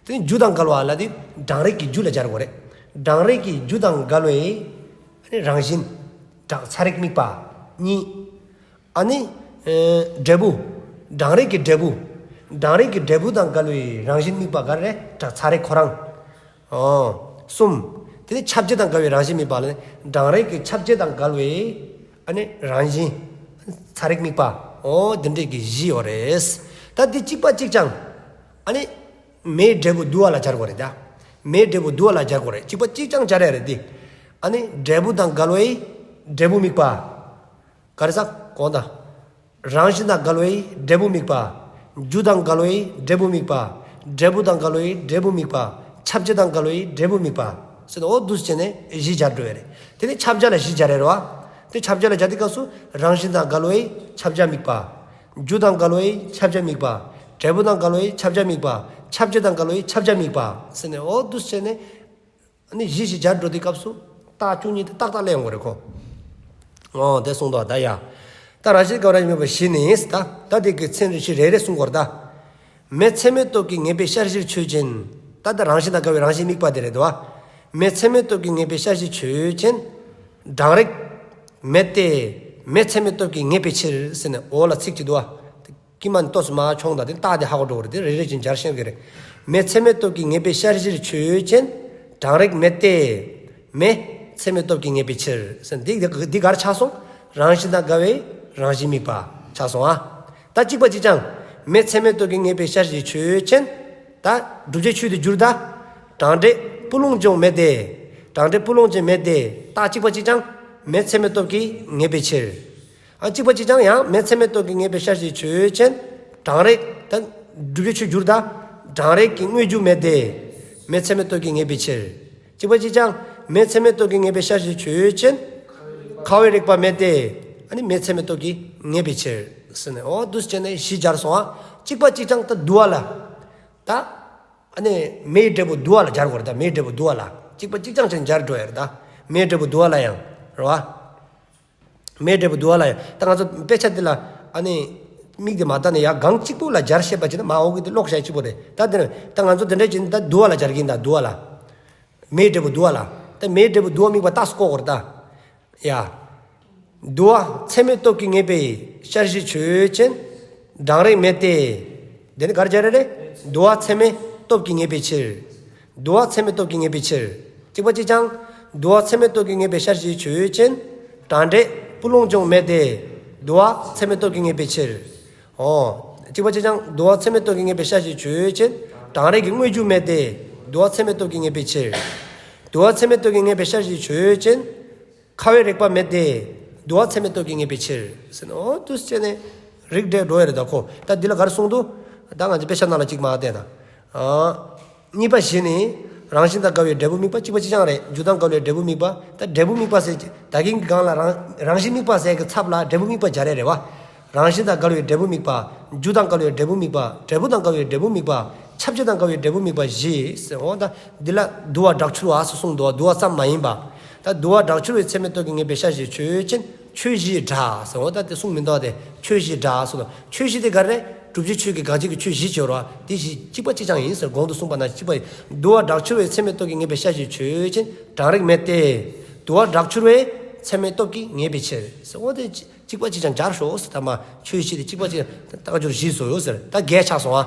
དེ་ནས་རྒྱུ་དང་འགལ་བ་ལ་དེ་གྲང་རེག་གི་རྒྱུ་ལ་སྦྱར་དགོས་རེད། གྲང་རེག་གི་རྒྱུ་དང་འགལ་བའི་རང་བཞིན་གྲང་ཚ་རེག་དམིགས་པ་གཉིས། ཨ་ནི་ཨེ་འབྲས་བུ། གྲང་རེག་གི་འབྲས་བུ། གྲང་རེག་གི་འབྲས་བུ་དང་འགལ་བའི་རང་བཞིན་དམིགས་པ་ག་རེ་རེད། གྲང་ཚ་རེག་ཁོ་རང་། ཨོ། གསུམ། དེ་ནས་ཁྱབ་བྱེད་དང་འགལ་བའི་རང་བཞིན་དམིགས་པ་ལ་ནི། གྲང་རེག་གི་ཁྱབ་བྱེད་དང་འགལ་བའི་ཨ་ནི་རང་བཞིན་ཚ་རེག་དམིགས་པ། ཨོ་དེ་འདྲས་ཀྱི་བཞི་ཡོད་རེད། ད་འདི་གཅིག་པ་གཅིག་རྐྱང་། ཨ་ནི་མེའི་འབྲས་བུ་དུ་བ་ལ་སྦྱར་དགོས་རེད་ད། མེའི་འབྲས་བུ་དུ་བ་ལ་སྦྱར་དགོས་རེད། གཅིག་པ་གཅིག་རྐྱང་སྦྱར་ཡ་རེད་འདི། ཨ་ནི་འབྲས་བུ་དང་འགལ་བའི་འབྲས་བུ་དམིགས་པ། ག་རེ་ཟེར་གོང་དང་། རང་བཞིན་དང་འགལ་བའི་འབྲས་བུ་དམིགས་པ། རྒྱུ་དང་འགལ་བའི་འབྲས་བུ་དམིགས་པ། འབྲས་བུ་དང་འགལ་བའི་འབྲས་བུ་དམིགས་པ། ཁྱབ་བྱེད་དང་འགལ་བའི་འབྲས་བུ་དམིགས་པ། ཟེར་ནས་འོ་འདུག་སེ་བྱས་ནས་བཞི་སྦྱར་འགྲོ་ཡ་རེད། དེ་ནས་ཁྱབ་བྱ་ལ་བཞི་སྦྱར་ཡ་རེད་བ། དེ་ཁྱབ་བྱ་ལ་སྦྱར་དུས་སྐབས་སུ་རང་བཞིན་དང་འགལ་བའི་ཁྱབ་བྱ་དམིགས་པ། རྒྱུ་དང་འགལ་བའི་ཁྱབ་བྱ་དམིགས་པ། འབྲས་བུ་དང་འགལ་བའི་ཁྱབ་བྱ་དམིགས་པ། ཁྱབ་བྱེད་དང་འགལ་བའི་ཁྱབ་བྱ་དམིགས་པ། ཟེར་ནས་འོ་འདུག་སེ་བྱས་ནས། ཨ་ནི་བཞི་བཞི་སྦྱར་འགྲོ་དུས་སྐབས་སུ་རྟགས་བཅུ་གཉིས་དེ་ཏག་ཏག་སླེབས་ཡོང་གི་རེད་ཁོ། འོ་དེ་གསུངས་འདུག་ད་ཡ། ད་རང་བཞིན་འགལ་བའི་རང་བཞིན་དམིགས་པ་བཞི་ནི་ད། ད་དེ་གི་མཚན་རེ་ཞིག་རེ་རེ་གསུང་དགོས་རེད་ད། མེ་ཚད་མའི་སྟོབས་ཀྱིས་ངེས་པའི་ཤར་གཞིར་ཆོས་ཅན། ད་ད་རང་བཞིན་དང་འགལ་བའི་རང་བཞིན་དམིགས་པ་དེ་རེད་དོ། མེ་ཚད་མའི་སྟོབས་ཀྱིས་ངེས་པའི་ཤར་གཞིར་ཆོས་ཅན། གྲང་རེག་མེད་དེ། མེ་ཚད་མའི་སྟོབས་ཀྱིས་ངེས་པའི་ཕྱིར་ཟེར་ནས་འོ་ལ་ཚིག་གཅིག་འདུག་བ། དཀྱིལ་མ་ནས་ཏོག་ཙམ་མར་མཆོངས་དང་དེ་རྟགས་དེ་ཧ་གོ་འགྲོ་གི་རེད། དེ་རེ་རེ་བཞིན་སྦྱར་ཤེས་ཀྱི་རེད། མེ་ཚད་མའི་སྟོབས་ཀྱིས་ངེས་པའི་ཤར་གཞིར་ཆོས་ཅན། གྲང་རེག་མེད་དེ། མེ་ཚད་མའི་སྟོབས་ཀྱིས་ངེས་པའི་ཕྱིར་ཟེར། འདི་འདི་ག་རེ་ཆགས་སོང་། རང་བཞིན་དང་འགལ་བའི་རང་བཞིན་དམིགས་པ་ཆགས་སོང་ཨ། ད་གཅིག་པ་གཅིག་རྐྱང་། མེ་ཚད་མའི་སྟོབས་ཀྱིས་ངེས་པའི་ཤར་གཞིར་ཆོས་ཅན། ད་བསྒྲུབ་བྱའི་ཆོས་དེ་འགྱུར་ད། གྲང་འབྲས་སྤུ་ལོང་ཅན་མེད་དེ། གྲང་འབྲས་སྤུ་ལོང་ཅན་མེད་དེ། རྟགས་གཅིག་པ་གཅིག་རྐྱང་མེ་ཚད་མའི་སྟོབས་ཀྱིས་ངེས་པའི་ཕྱིར། ཨ་གཅིག་པ་གཅིག་རྐྱང་ཡང་མེ་ཚད་མའི་སྟོབས་ཀྱིས་ངེས་པའི་ཤར་གཞི་ཆོས་ཅན། གྲང་རེག་ད་བསྒྲུབ་བྱའི་ཆོས་འགྱུར་ད། གྲང་རེག་གི་དངོས་རྒྱུ་མེད་དེ། མེ་ཚད་མའི་སྟོབས་ཀྱིས་ངེས་པའི་ཕྱིར། གཅིག་པ་གཅིག་རྐྱང་མེ་ཚད་མའི་སྟོབས་ཀྱིས་ངེས་པའི་ཤར་གཞི་ཆོས་ཅན། ཁ་བའི་རེག་པ་མེད་དེ། ཨ་ནི་མེ་ཚད་མའི་སྟོབས་ཀྱིས་ངེས་པའི་ཕྱིར། ཟེར་ནས་འོ་འདུག་སེ་བྱས་ནས་བཞི་སྦྱར་སོང་ཨ། གཅིག་པ་གཅིག་རྐྱང་ད་དུ་བ་ལ། ད། ཨ་ནི་མེའི་འབྲས་བུ་དུ་བ་ལ་སྦྱར་དགོས་རེད་ད། མེའི་འབྲས་བུ་དུ་བ་ལ། གཅིག་པ་གཅིག་རྐྱང་ཅན་སྦྱར་འགྲོ་ཡ་རེད་ད། མེའི་འབྲས་བུ་དུ་བ་ལ་ཡང་། རེད་བ། མེའི་འབྲས་བུ་དུ་བ་ལ་ཡང་། ད་ང་ཚོ་དཔེ་ཆ་འདི་ལ། ཨ་ནི། མིག་དེ་མ་བལྟས་ནས་ཡ་གང་གཅིག་པོ་ལ་སྦྱར་ཤེས་པ་བྱས་ན་མ་འོག་གི་དེ་ཀློག་བྱ་གཅིག་པོ་རེད་ད། དེ་ནས་ད་ང་ཚོ་དེ་འདྲ་བྱས་ན་ད་དུ་བ་ལ་སྦྱར་གྱིན་ད་དུ་བ་ལ། མེའི་འབྲས་བུ་དུ་བ་ལ། ད་མེའི་འབྲས་བུ་དུ་བ་དམིགས་པ་རྟགས་སུ་བཀོད་དགོས་རེད་ད། ཡ། དུ་བ་ཚད་མའི་སྟོབས་ཀྱིས་ངེས་པའི་ཤར་གཞི་ཆོས་ཅན། གྲང་རེག་མེད་དེ། དེ་ནི་ག་རེ་སྦྱར་རེད། དུ་བ་ཚད་མའི་སྟོབས་ཀྱིས་ངེས་པའི་ཕྱིར། དུ་བ་ཚད་མའི་སྟོབས་ཀྱིས་ངེས་པའི་ཕྱིར། གཅིག་པ་གཅིག་རྐྱང་། དུ་བ་ཚད་མའི་སྟོབས་ཀྱིས་ངེས་པའི་ཤར་གཞི་ཆོས་ཅན། གྲང་འབྲས་སྤུ་ལོང་ཅན་མེད་དེ། དུ་བ་ཚད་མའི་སྟོབས་ཀྱིས་ངེས་པའི་ཕྱིར། འོ། གཅིག་པ་གཅིག་རྐྱང་། དུ་བ་ཚད་མའི་སྟོབས་ཀྱིས་ངེས་པའི་ཤར་གཞི་ཆོས་ཅན། གྲང་རེག་གི་དངོས་རྒྱུ་མེད་དེ། དུ་བ་ཚད་མའི་སྟོབས་ཀྱིས་ངེས་པའི་ཕྱིར། དུ་བ་ཚད་མའི་སྟོབས་ཀྱིས་ངེས་པའི་ཤར་གཞི་ཆོས་ཅན། ཁ་བའི་རེག་པ་མེད་དེ། དུ་བ་ཚད་མའི་སྟོབས་ཀྱིས་ངེས་པའི་ཕྱིར། ཟེར་ནས་འོ་འདུག་སེ་བྱས་ནས་རིགས་འགྲེ་འགྲོ་ཡ་རེད་ད་ཁོ། ད་འདི་ལ་ག་རེ་གསུངས་འདུག་ད་ང་ཚོ་དཔེ་ཆ་ནང་ལ་གཅིག་མར་བལྟས་ན། ཨ། གཉིས་པ་བཞི་ནི། རང་བཞིན་དང་འགལ་བའི་འབྲས་བུ་དམིགས་པ་གཅིག་པ་གཅིག་རྐྱང་རེད། རྒྱུ་དང་འགལ་བའི་འབྲས་བུ་དམིགས་པ། ད་འབྲས་བུ་དམིགས་པ་ཟེར་ད་གིན་གྱི་སྒང་ལ་རང་རང་བཞིན་དམིགས་པ་ཟེར་གྱི་ཚབ་ལ་འབྲས་བུ་དམིགས་པ་སྦྱར་ཡ་རེད་བ། རང་བཞིན་དང་འགལ་བའི་འབྲས་བུ་དམིགས་པ། རྒྱུ་དང་འགལ་བའི་འབྲས་བུ་དམིགས་པ། འབྲས་བུ་དང་འགལ་བའི་འབྲས་བུ་དམིགས་པ། ཁྱབ་བྱེད་དང་འགལ་བའི་འབྲས་བུ་དམིགས་པ་བཞི་ཟེར། འོ་ད་འདི་ལ་དུ་བ་དྲག་འཕྱུར་བ་ཟེར་གསུངས་འདུག་བ། དུ་བ་ཙམ་མ་ཡིན་པ། ད་དུ་བ་དྲག་འཕྱུར་བའི་ཚད་མའི་སྟོབས་ཀྱིས་ངེས་པའི་ཤར་གཞི་ཆོས་ཅན། ཆོས་བཞི་སྒྲ་ཟེར། འོ་ད་དེ་གསུངས་མི་འདུག་སྟེ། ཆོས་བཞི་སྒྲ་ཟེར་དོ། ཆོས་བཞི་དེ་ག་རེ། བསྒྲུབ་བྱའི་ཆོས་ཀྱི་དགག་བྱའི་ཆོས་བཞི་ཅིག་ཡོད་རེད་བ། དེ་བཞི་གཅིག་པ་གཅིག་རྐྱང་ཡིན་ཟེར། གོང་དུ་གསུངས་པ་ནང་གཅིག་པ་ཡིན། དུ་བ་དྲག་འཕྱུར་བའི་ཚད་མའི་སྟོབས་ཀྱིས་ངེས་པའི་ཤར་གཞི་ཆོས་ཅན། གྲང་རེག་མེད་དེ། དུ་བ་དྲག་འཕྱུར་བའི་ཚད་མའི་སྟོབས་ཀྱིས་ངེས་པའི་ཕྱིར་ཟེར། འོ་དེ་གཅིག་པ་གཅིག་རྐྱང་སྦྱར་ཤོག་ཟེར། ད་མ་ཆོས་བཞི་དེ་གཅིག་པ་གཅིག་རྐྱང་རྟགས་སྦྱོར་བཞི་བཟོ་ཡོད་ཟེར། ད་བརྒྱད་ཆགས་སོང་ཨ།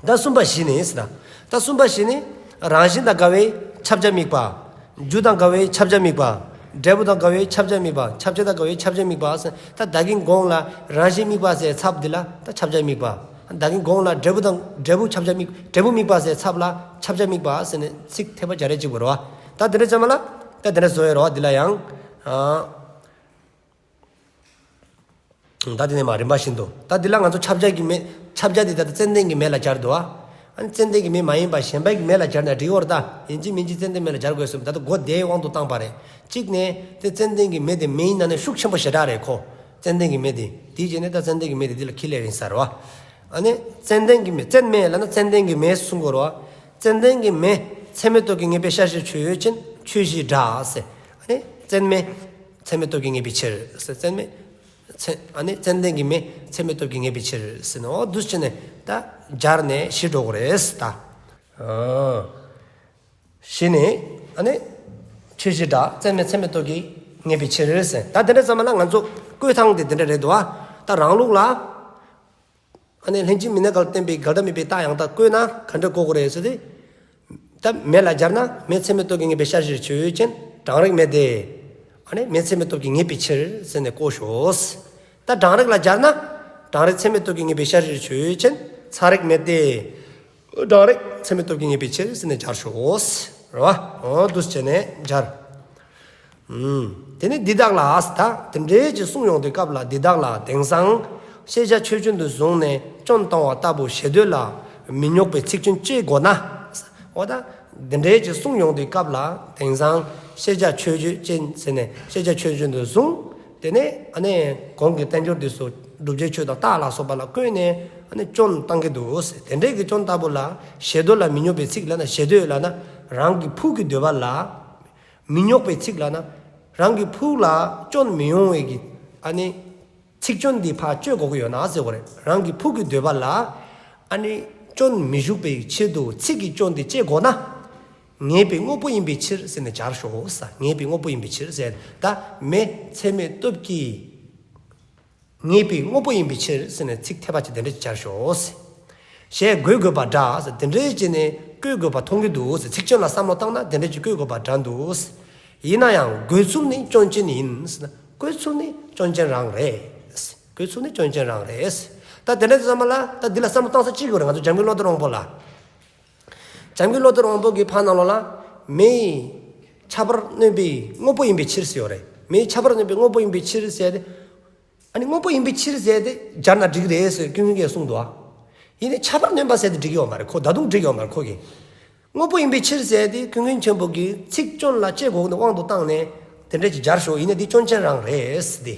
ད་གསུམ་པ་བཞི་ནི་ཟེར་ན། ད་གསུམ་པ་བཞི་ནི། རང་བཞིན་དང་འགལ་བའི་ཁྱབ་བྱ་དམིགས་པ། རྒྱུ་དང་འགལ་བའི་ཁྱབ་བྱ་དམིགས་པ། འབྲས་བུ་དང་འགལ་བའི་ཁྱབ་བྱ་དམིགས་པ། ཁྱབ་བྱེད་དང་འགལ་བའི་ཁྱབ་བྱ་དམིགས་པ་ཟེར། ད་ད་གིན་གོང་ལ་རང་བཞིན་དམིགས་པ་ཟེར་ཚབ་འདི་ལ་ད་ཁྱབ་བྱ་དམིགས་པ། ད་གིན་གོང་ལ་འབྲས་བུ་དང་འབྲས་བུ་ཁྱབ་བྱ་དམིགས། འབྲས་བུ་དམིགས་པ་ཟེར་ཚབ་ལ་ཁྱབ་བྱ་དམིགས་པ་ཟེར་ནས་ཚིག་འཐད་པ་སྦྱར་ཡ་གཅིག་པ་རེད་བ། ད་འདི་འདྲ་ཙམ་ལ་ད་འདི་འདྲ་བཟོ་ཡ་རེད་བ། འདི་ལ་ཡང་། ཨ། ད་དེ་ནས་མར་རིམ་པ་བཞིན་དུ། ད་འདི་ལ་ང་ཚོ་ཁྱབ་བྱ་གི་མེ། ཁྱབ་བྱ་འདི་ད་ལྟ་ཙན་དན་གྱི་མེ་ལ་སྦྱར་འདུག་ཨ། ཨ་ནི་ཙན་དན་གྱི་མེ་མ་ཡིན་པ་གཞན་པ་གི་མེ་ལ་སྦྱར་ན་འགྲིག་གི་རེད་ད། ཡིན་གཅིག་མིན་གཅིག་ཙན་དན་མེ་ལ་སྦྱར་དགོས་གསུངས། ད་ལྟ་གོ་བདེའི་དབང་དུ་བཏང་པ་རེད། གཅིག་ནས་དེ་ཙན་དན་གྱི་མེ་དེ་མེ་ཡི་ནང་ནས་ཤུགས་ཆེན་པོ་ཞེ་དྲག་རེད་ཁོ། ཙན་དན་གྱི་མེ་དེ། དེའི་རྗེས་ནས་ད་ཙན་དན་གྱི་མེ་དེ་འདི་ལ་ཁས་ལེན་ཡིན་ས་རེད་བ། ཨ་ནི་ཙན་དན་གྱི་མེ། ཙན་མེ་ལབ་ན་ཙན་དན་གྱི་མེ་གསུང་གི་རེད་བ། ཙན་དན་གྱི་མེ་ཚད་མའི་སྟོབས་ཀྱིས་ངེས་པའི་ཤར་གཞི་ཆོས་ཅན། ཆོས་བཞི་སྒྲ་ཟེར། ཨ་ནི་ཙན་མེ་ཚད་མའི་སྟོབས་ཀྱིས་ངེས་པའི་ཕྱིར་ཟེར། ཙན་མེ། ཚེ། ཨ་ནི་ཙན་དན་གྱི་མེ་ཚད་མའི་སྟོབས་ཀྱིས་ངེས་པའི་ཕྱིར་ཟེར་ནས། འོ་འདུག་སེ་བྱས་ནས་ད་སྦྱར་ནས་བཞི་འགྲོ་གི་རེད་ད། ཨ། བཞི་ནི། ཨ་ནི་ཆོས་བཞི་སྒྲ། ཙན་མེ་ཚད་མའི་སྟོབས་ཀྱིས་ངེས་པའི་ཕྱིར་ཟེར། ད་དེ་འདྲ་ཙམ་ལ་ང་ཚོ་བཀོད་སྟངས་དེ་དེ་འདྲ་རེད་འདུག་ཨ། ད་རང་ལུགས་ལ། ཨ་ནི་ལྷན་ཅིག་མི་གནས་འགལ་བསྟན་པའི་འགལ་ཟླ་མེད་པའི་རྟགས་ཡང་དག་བཀོད་ན་ག་འདྲ་བཀོད་དགོས་རེད་ཟེར་ཏེ། ད་མེ་ལ་སྦྱར་ན་མེ་ཚད་མའི་སྟོབས་ཀྱིས་ངེས་པའི་ཤར་གཞི་ཆོས་ཅན། གྲང་རེག་མེད་དེ། ཨ་ནི་མེ་ཚད་མའི་སྟོབས་ཀྱིས་ངེས་པའི་ཕྱིར་ཟེར་ནས་བཀོད་ཤོག། ད་གྲང་རེག་ལ་སྦྱར་ན། གྲང་རེག་ཚད་མའི་སྟོབས་ཀྱིས་ངེས་པའི་ཤར་གཞི་ཆོས་ཅན། ཚ་རེག་མེད་དེ། གྲང་རེག་ཚད་མའི་སྟོབས་ཀྱིས་ངེས་པའི་ཕྱིར་ཟེར་ནས་སྦྱར་ཤོག། རེད་བ། འོ་འདུག་སེ་བྱས་ནས་སྦྱར། ཨུམ། དེ་ནས་འདི་དག་ལ་ཟེར། ད་དེ་འདྲའི་ཅིག་གསུངས་ཡོང་དུས་སྐབས་ལ་འདི་དག་ལ་དེང་སང་ཤེས་བྱ་ཆོས་ཅན་དུ་བཟུང་ནས་སྐྱོན་བཏང་བ་ལྟ་བུ་ཞེ་འདོད་ལ་མི་སྙོགས་པའི་ཚིག་སྐྱོན་བཅད་དགོས་ན། འོ་ད་དེ་འདྲའི་ཅིག་གསུངས་ཡོང་དུས་སྐབས་ལ་དེང་སང་ཤེས་བྱ་ཆོས་ཅན་ཟེར་ནས་ཤེས་བྱ་ཆོས་ཅན་དུ་བཟུང་། དེ་ནས་ཨ་ནི་གོང་གི་བསྟན་འགྱུར་འདི་ཚོ་བསྒྲུབ་བྱའི་ཆོས་དང་རྟགས་ལ་སོགས་པ་ལ་བཀོད་ནས་ཨ་ནི་སྐྱོན་བཏང་གི་འདུག་ཟེར། དེ་འདྲའི་གི་སྐྱོན་ལྟ་བུ་ལ་ཞེ་འདོད་ལ་མི་སྙོགས་པའི་ཚིག་ལབ་ན། ཞེ་འདོད་ལབ་ན་རང་གི་ཕུགས་ཀྱི་འདོད་པ་ལ། མི་སྙོགས་པའི་ཚིག་ལབ་ན་རང་གི་ཕུགས་ལ་སྐྱོན་མི་ཡོང་བའི་གི་ཨ་ནི་ཚིག་སྐྱོན་འདི་ཕར་གཅོད་དགོས་ཀྱི་ཡོད་ན་ཟེར་བ་རེད། རང་གི་ཕུགས་ཀྱི་འདོད་པ་ལ་ཨ་ནི་སྐྱོན་མི་ཞུགས་པའི་ཆེད་དུ་ཚིག་གི་སྐྱོན་འདི་བཅད་དགོས་ན། ངེས་པའི་དངོས་པོ་ཡིན་པའི་ཕྱིར་ཟེར་ནས་སྦྱར་ཤོག་ཟེར། ངེས་པའི་དངོས་པོ་ཡིན་པའི་ཕྱིར་ཟེར། ད་མེ་ཚད་མའི་སྟོབས་ཀྱིས་ངེས་པའི་དངོས་པོ་ཡིན་པའི་ཕྱིར་ཟེར་ནས་ཚིག་འཐད་པ་ཅིག་དེ་འདྲ་ཅིག་སྦྱར་ཤོག་ཟེར། ཞེས་འགོད་དགོས་པ་འདྲ་ཟེར། དེ་འདྲ་བྱས་ནས་བཀོད་དགོས་པ་མཐོང་གི་འདུག་ཟེར། ཚིག་སྐྱོན་ལ་བསམ་བློ་བཏང་ན་དེ་འདྲ་ཅིག་བཀོད་དགོས་པ་འདྲ་འདུག་ཟེར། ཡིན་ན་ཡང་འགོད་ཚུལ་ནི་སྐྱོན་ཅན་ཡིན་ཟེར་ན། འགོད་ཚུལ་ནི་སྐྱོན་ཅན་རང་རེད་ཟེར། འགོད་ཚུལ་ནི་སྐྱོན་ཅན་རང་རེད། ད་དེ་འདྲ་དུས་ཙམ་པ་ལ་ད་འདི་ལ་བསམ་བློ་གཏོང་ས་གཅིག་ཡོད་རེད། ང་ཚོ་འཇམ་མགོན་བློ་གཏེར་དབང་པོ་ལ། འཇམ་མགོན་བློ་གཏེར་དབང་པོ་གི་ཕར་ནང་ལོགས་ལ་མེ་ཡི་ཆར་པར་གནོན་པའི་དངོས་པོ་ཡིན་པའི་ཕྱིར་ཟེར་ཡོད་རེད། མེ་ཡི་ཆར་པར་གནོན་པའི་དངོས་པོ་ཡིན་པའི་ཕྱིར་ཟེར་ཏེ། ཨ་ནི་དངོས་པོ་ཡིན་པའི་ཕྱིར་ཟེར་ཏེ་སྦྱར་ན་འགྲིག་རེད་ཟེར་ཀུན་མཁྱེན་གྱིས་གསུངས་འདུག་ཨ། ཡིན་ནའི་ཆར་པར་གནོན་པ་ཟེར་ཏེ་འགྲིག་གི་ཡོད་མ་རེད་ཁོ། ད་དུང་འགྲིག་གི་ཡོད་མ་རེད་ཁོ་གིས། དངོས་པོ་ཡིན་པའི་ཕྱིར་ཟེར་ཏེ་ཀུན་མཁྱེན་ཆེན་པོ་གིས་ཚིག་སྐྱོན་ལ་དཔྱད་དགོས་ཀྱི་དབང་དུ་བཏང་ནས་དེ་འདྲ་ཅིག་སྦྱར་ཤོག། ཡིན་ནའི་འདི་སྐྱོན་ཅན་རང་རེད་ཟེར་ཏེ།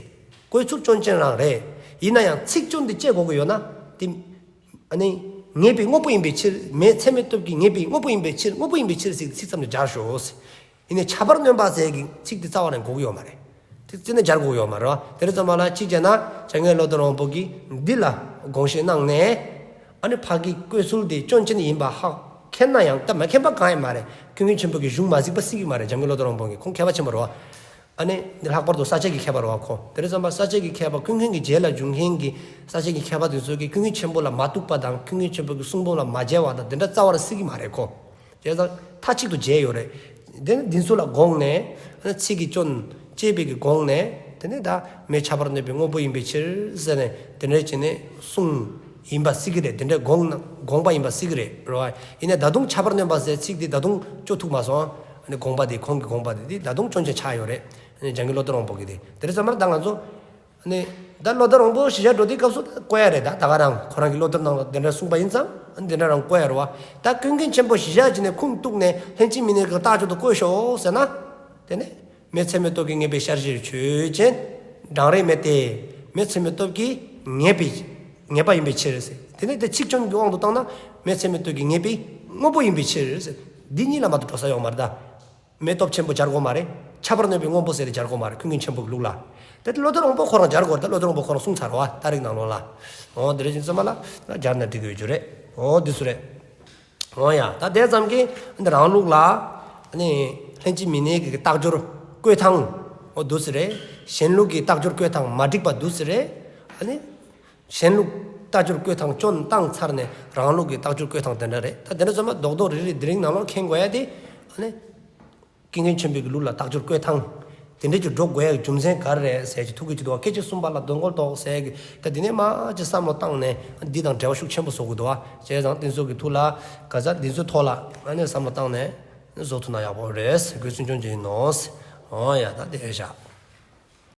བཀོད་ཚུལ་སྐྱོན་ཅན་རང་རེད། ཡིན་ན་ཡང་ཚིག་སྐྱོན་འདི་དཔྱད་དགོས་ཀྱི་ཡོད་ན་དེ། ཨ་ནི། ངེས་པའི་དངོས་པོ་ཡིན་པའི་ཕྱིར། མེ་ཚད་མའི་སྟོབས་ཀྱིས་ངེས་པའི་དངོས་པོ་ཡིན་པའི་ཕྱིར། དངོས་པོ་ཡིན་པའི་ཕྱིར་ཟེར་ཚིག་ཙམ་ནས་སྦྱར་ཤོག། ཡིན་ནའི་ཁྱབ་པར་གནོན་པ་ཟེར་གྱི་ཚིག་དེ་རྩ་བ་ནས་དགོས་ཀྱི་ཡོད་མ་རེད། དེ་རྩ་ནས་སྦྱར་དགོས་ཀྱི་ཡོད་མ་རེད་བ། དེ་རེད་ཙམ་པ་ལ་གཅིག་བྱས་ན་འཇམ་མགོན་བློ་གཏེར་དབང་པོ་གིས་འདི་ལ་དགོངས་བཞེས་གནང་ནས། ཨ་ནི་ཕ་གི་བཀོད་ཚུལ་དེ་སྐྱོན་ཅན་ཡིན་པ་ཧ་མཁྱེན་ན་ཡང་། ད་མ་མཁྱེན་པ་གང་ཡང་མ་རེད། ཀུན་མཁྱེན་ཆེན་པོ་གི་གཞུང་མ་གཟིགས་པ་སྲིད་ཀྱི་མ་རེད། འཇམ་མགོན་བློ་གཏེར་དབང་པོ་གིས། ཁོང་མཁས་པ་ཆེན་པོ་རེད་བ། ཨ་ནི་འདི་ལྷག་པར་དུ་ས་སྐྱ་གི་མཁས་པ་རེད་བ་ཁོ། དེ་རེད་ཙམ་པ་ས་སྐྱ་གི་མཁས་པ་ཀུན་མཁྱེན་གྱི་རྗེས་ལ་འཇུག་མཁན་གྱི་ས་སྐྱ་གི་མཁས་པ་དེ་ཚོ་གིས་ཀུན་མཁྱེན་ཆེན་པོ་ལ་མ་གཏུགས་པ་དང་ཀུན་མཁྱེན་ཆེན་པོ་གི་གསུང་འབུམ་ལ་མ་མཇལ་བ་དང་དེ་འདྲ་རྩ་བ་ནས་སྲིད་ཀྱི་མ་རེད་ཁོ། བྱས་ཙང་མཐའ་གཅིག་ཏུ་མཇལ་ཡོད་རེད། དེ་ནི་འདི་ཚོ་ལ་དགོངས་ནས། ཨ་ནི་ཚིག་གི་སྐྱོན་བཅད་པའི་གི་དགོངས་ནས། དེ་ནི་ད་མེ་ཁྱབ་པར་གནོན་པའི་དངོས་པོ་ཡིན་པའི་ཕྱིར་ཟེར་ནས་དེ་འདྲ་བྱས་ནས་གསུངས་ཡིན་པ་སྲིད་ཀྱི་རེད། དེ་འདྲ་དགོངས་ན་དགོངས་པ་ཡིན་པ་སྲིད་ཀྱི་རེད་རེད་བ། ཡིན་ནའི་ད་དུང་ཁྱབ་པར་གནོན་པ་ཟེར་ཚིག་འདི་ད་དུང་སྐྱོ་ཐུག་མ་སོང་། ཨ་ནི་དགོངས་པ་འདི། ཁོང་གི་དགོངས་པ་འདི་འདི་ད་དུང་སྐྱོན་ཅན་ཆགས་ཡོད་རེད། ཨ་ནི་འཇམ་མགོན་བློ་གཏེར་དབང་པོ་གི་འདི། དེ་རེད་ཙམ་པ་ལ་ད་ང་ཚོ། ཨ་ནི་ད་བློ་གཏེར་དབང་པོ་གཞིར་བཞག་འགྲོ་དུས་སྐབས་སུ་ད་བཀོད་ཡ་རེད། ད་ད་ག་རང་ཁོ་རང་གི་བློ་གཏེར་ནང་ལ་དེ་འདྲ་གསུངས་པ་ཡིན་ཙང་། ཨ་ནི་དེ་འདྲ་རང་བཀོད་ཡ་རེད་བ། ད་ཀུན་མཁྱེན་ཆེན་པོ་གཞིར་བཞག་བྱས་ནས་ཁུངས་གཏུགས་ནས་ལྷན་ཅིག་མི་གནས་ཀྱི་རྟགས་སྦྱོར་དུ་བཀོད་ཤོག་ཟེར་ན། དེ་ནི། མེ་ཚད་མའི་སྟོབས་ཀྱིས་ངེས་པའི་ཤར་གཞིར་ཆོས་ཅན། གྲང་རེག་མེད་དེ། མེ་ཚད་མའི་སྟོབས་ཀྱིས་ངེས་པའི་ངེས་པ་ཡིན་པའི་ཕྱིར་ཟེར། དེ་ནི་དེ་ཚིག་སྐྱོན་གྱི་དབང་དུ་བཏང་ན་མེ་ཚད་མའི་སྟོབས་ཀྱིས་ངེས་པའི་དངོས་པོ་ཡིན་པའི་ཕྱིར་ཟེར། འདི་གཉིས་ལ་མ་གཏོགས་འགྲོ་ས་ཡོད་མ་རེད་ད། མེ་སྟོབས་ཆེན་པོ་སྦྱར་དགོས་མ་རེད། ཁྱབ་པར་གནོན་པའི་དངོས་པོ་ཟེར་ཏེ་སྦྱར་དགོས་མ་རེད། ཀུན་མཁྱེན་ཆེན་པོ་གི་ལུགས་ལ། དེ་བློ་གཏེར་དབང་པོ་ཁོ་རང་སྦྱར་དགོས་རེད། ད་བློ་གཏེར་དབང་པོ་ཁོ་རང་གསུངས་ཚར་བ། རྟགས་རིགས་ནང་ལོགས་ལ། འོ་དེ་རེད་ཅིང་ཙམ་པ་ལ་སྦྱར་ན་འགྲིག་གི་ཡོད་རྒྱུ་རེད། འོ་འདི་ཚོ་རེད། འོ་ཡ། ད་དེ་ཙམ་གྱིས་འདི་རང་ལུགས་ལ། ཨ་ནི་ལྷན་ཅིག་མི་གནས་ཀྱི་རྟགས་སྦྱོར་བཀོད་སྟངས། འོ་འདུག་སེ་རེད། གཞན་ལུགས་ཀྱི་རྟགས་སྦྱོར་བཀོད་སྟངས་མ་འགྲིག་པ་འདུག་སེ་རེད། ཨ་ནི་གཞན་ལུགས་རྟགས་སྦྱོར་བཀོད་སྟངས་སྐྱོན་བཏང་ཚར་ནས་རང་ལུགས་ཀྱི་རྟགས་སྦྱོར་བཀོད་སྟངས་དེ་འདྲ་རེད། ད་དེ་འདྲ་ཚང་མ་རྡོག་རྡོག་རིལ་རིལ་དེ་རིང་ནང་ལོགས་མཁྱེན་དགོས་ཡ་དེ། ཨ་ནི། ཀུན་མཁྱེན་ཆེན་པོའི་གི་ལུགས་ལ་རྟགས་སྦྱོར་བཀོད་སྟངས། དེ་འདྲ་ཅིག་འགྲོ་དགོས་ཡ་གི་རྒྱུ་མཚན་ག་རེ་རེད་ཟེར་ཅིག་ཐུག་གི་ཅིག་འདུག་བ། སྐད་ཅིག་གསུམ་པ་ལ་དོན་སྐོར་ཏོག་ཙམ་ཟེར་གི། ད་དེ་ནས་མར་ཅིག་བསམ་བློ་བཏང་ནས་འདི་དང་འབྲེལ་བ་ཤུགས་ཆེན་པོ་བཟོ་དགོས་འདུག་བ། བྱས་ཙང་དེ་ཚོ་གི་ཐུགས་ལ་ག་ས་དེ་ཚོའི་ཐོག་ལ་ཨ་ནི་བསམ་བློ་བཏང་ནས་བཟོ་ཐུབ་ན་ཡག་པོ་རེད་ཟེར་དགོས་ཚུལ་སྐྱོན་ཅན་ཡིན་ནོ། འོ་ཡ། ད་དེ་བཞག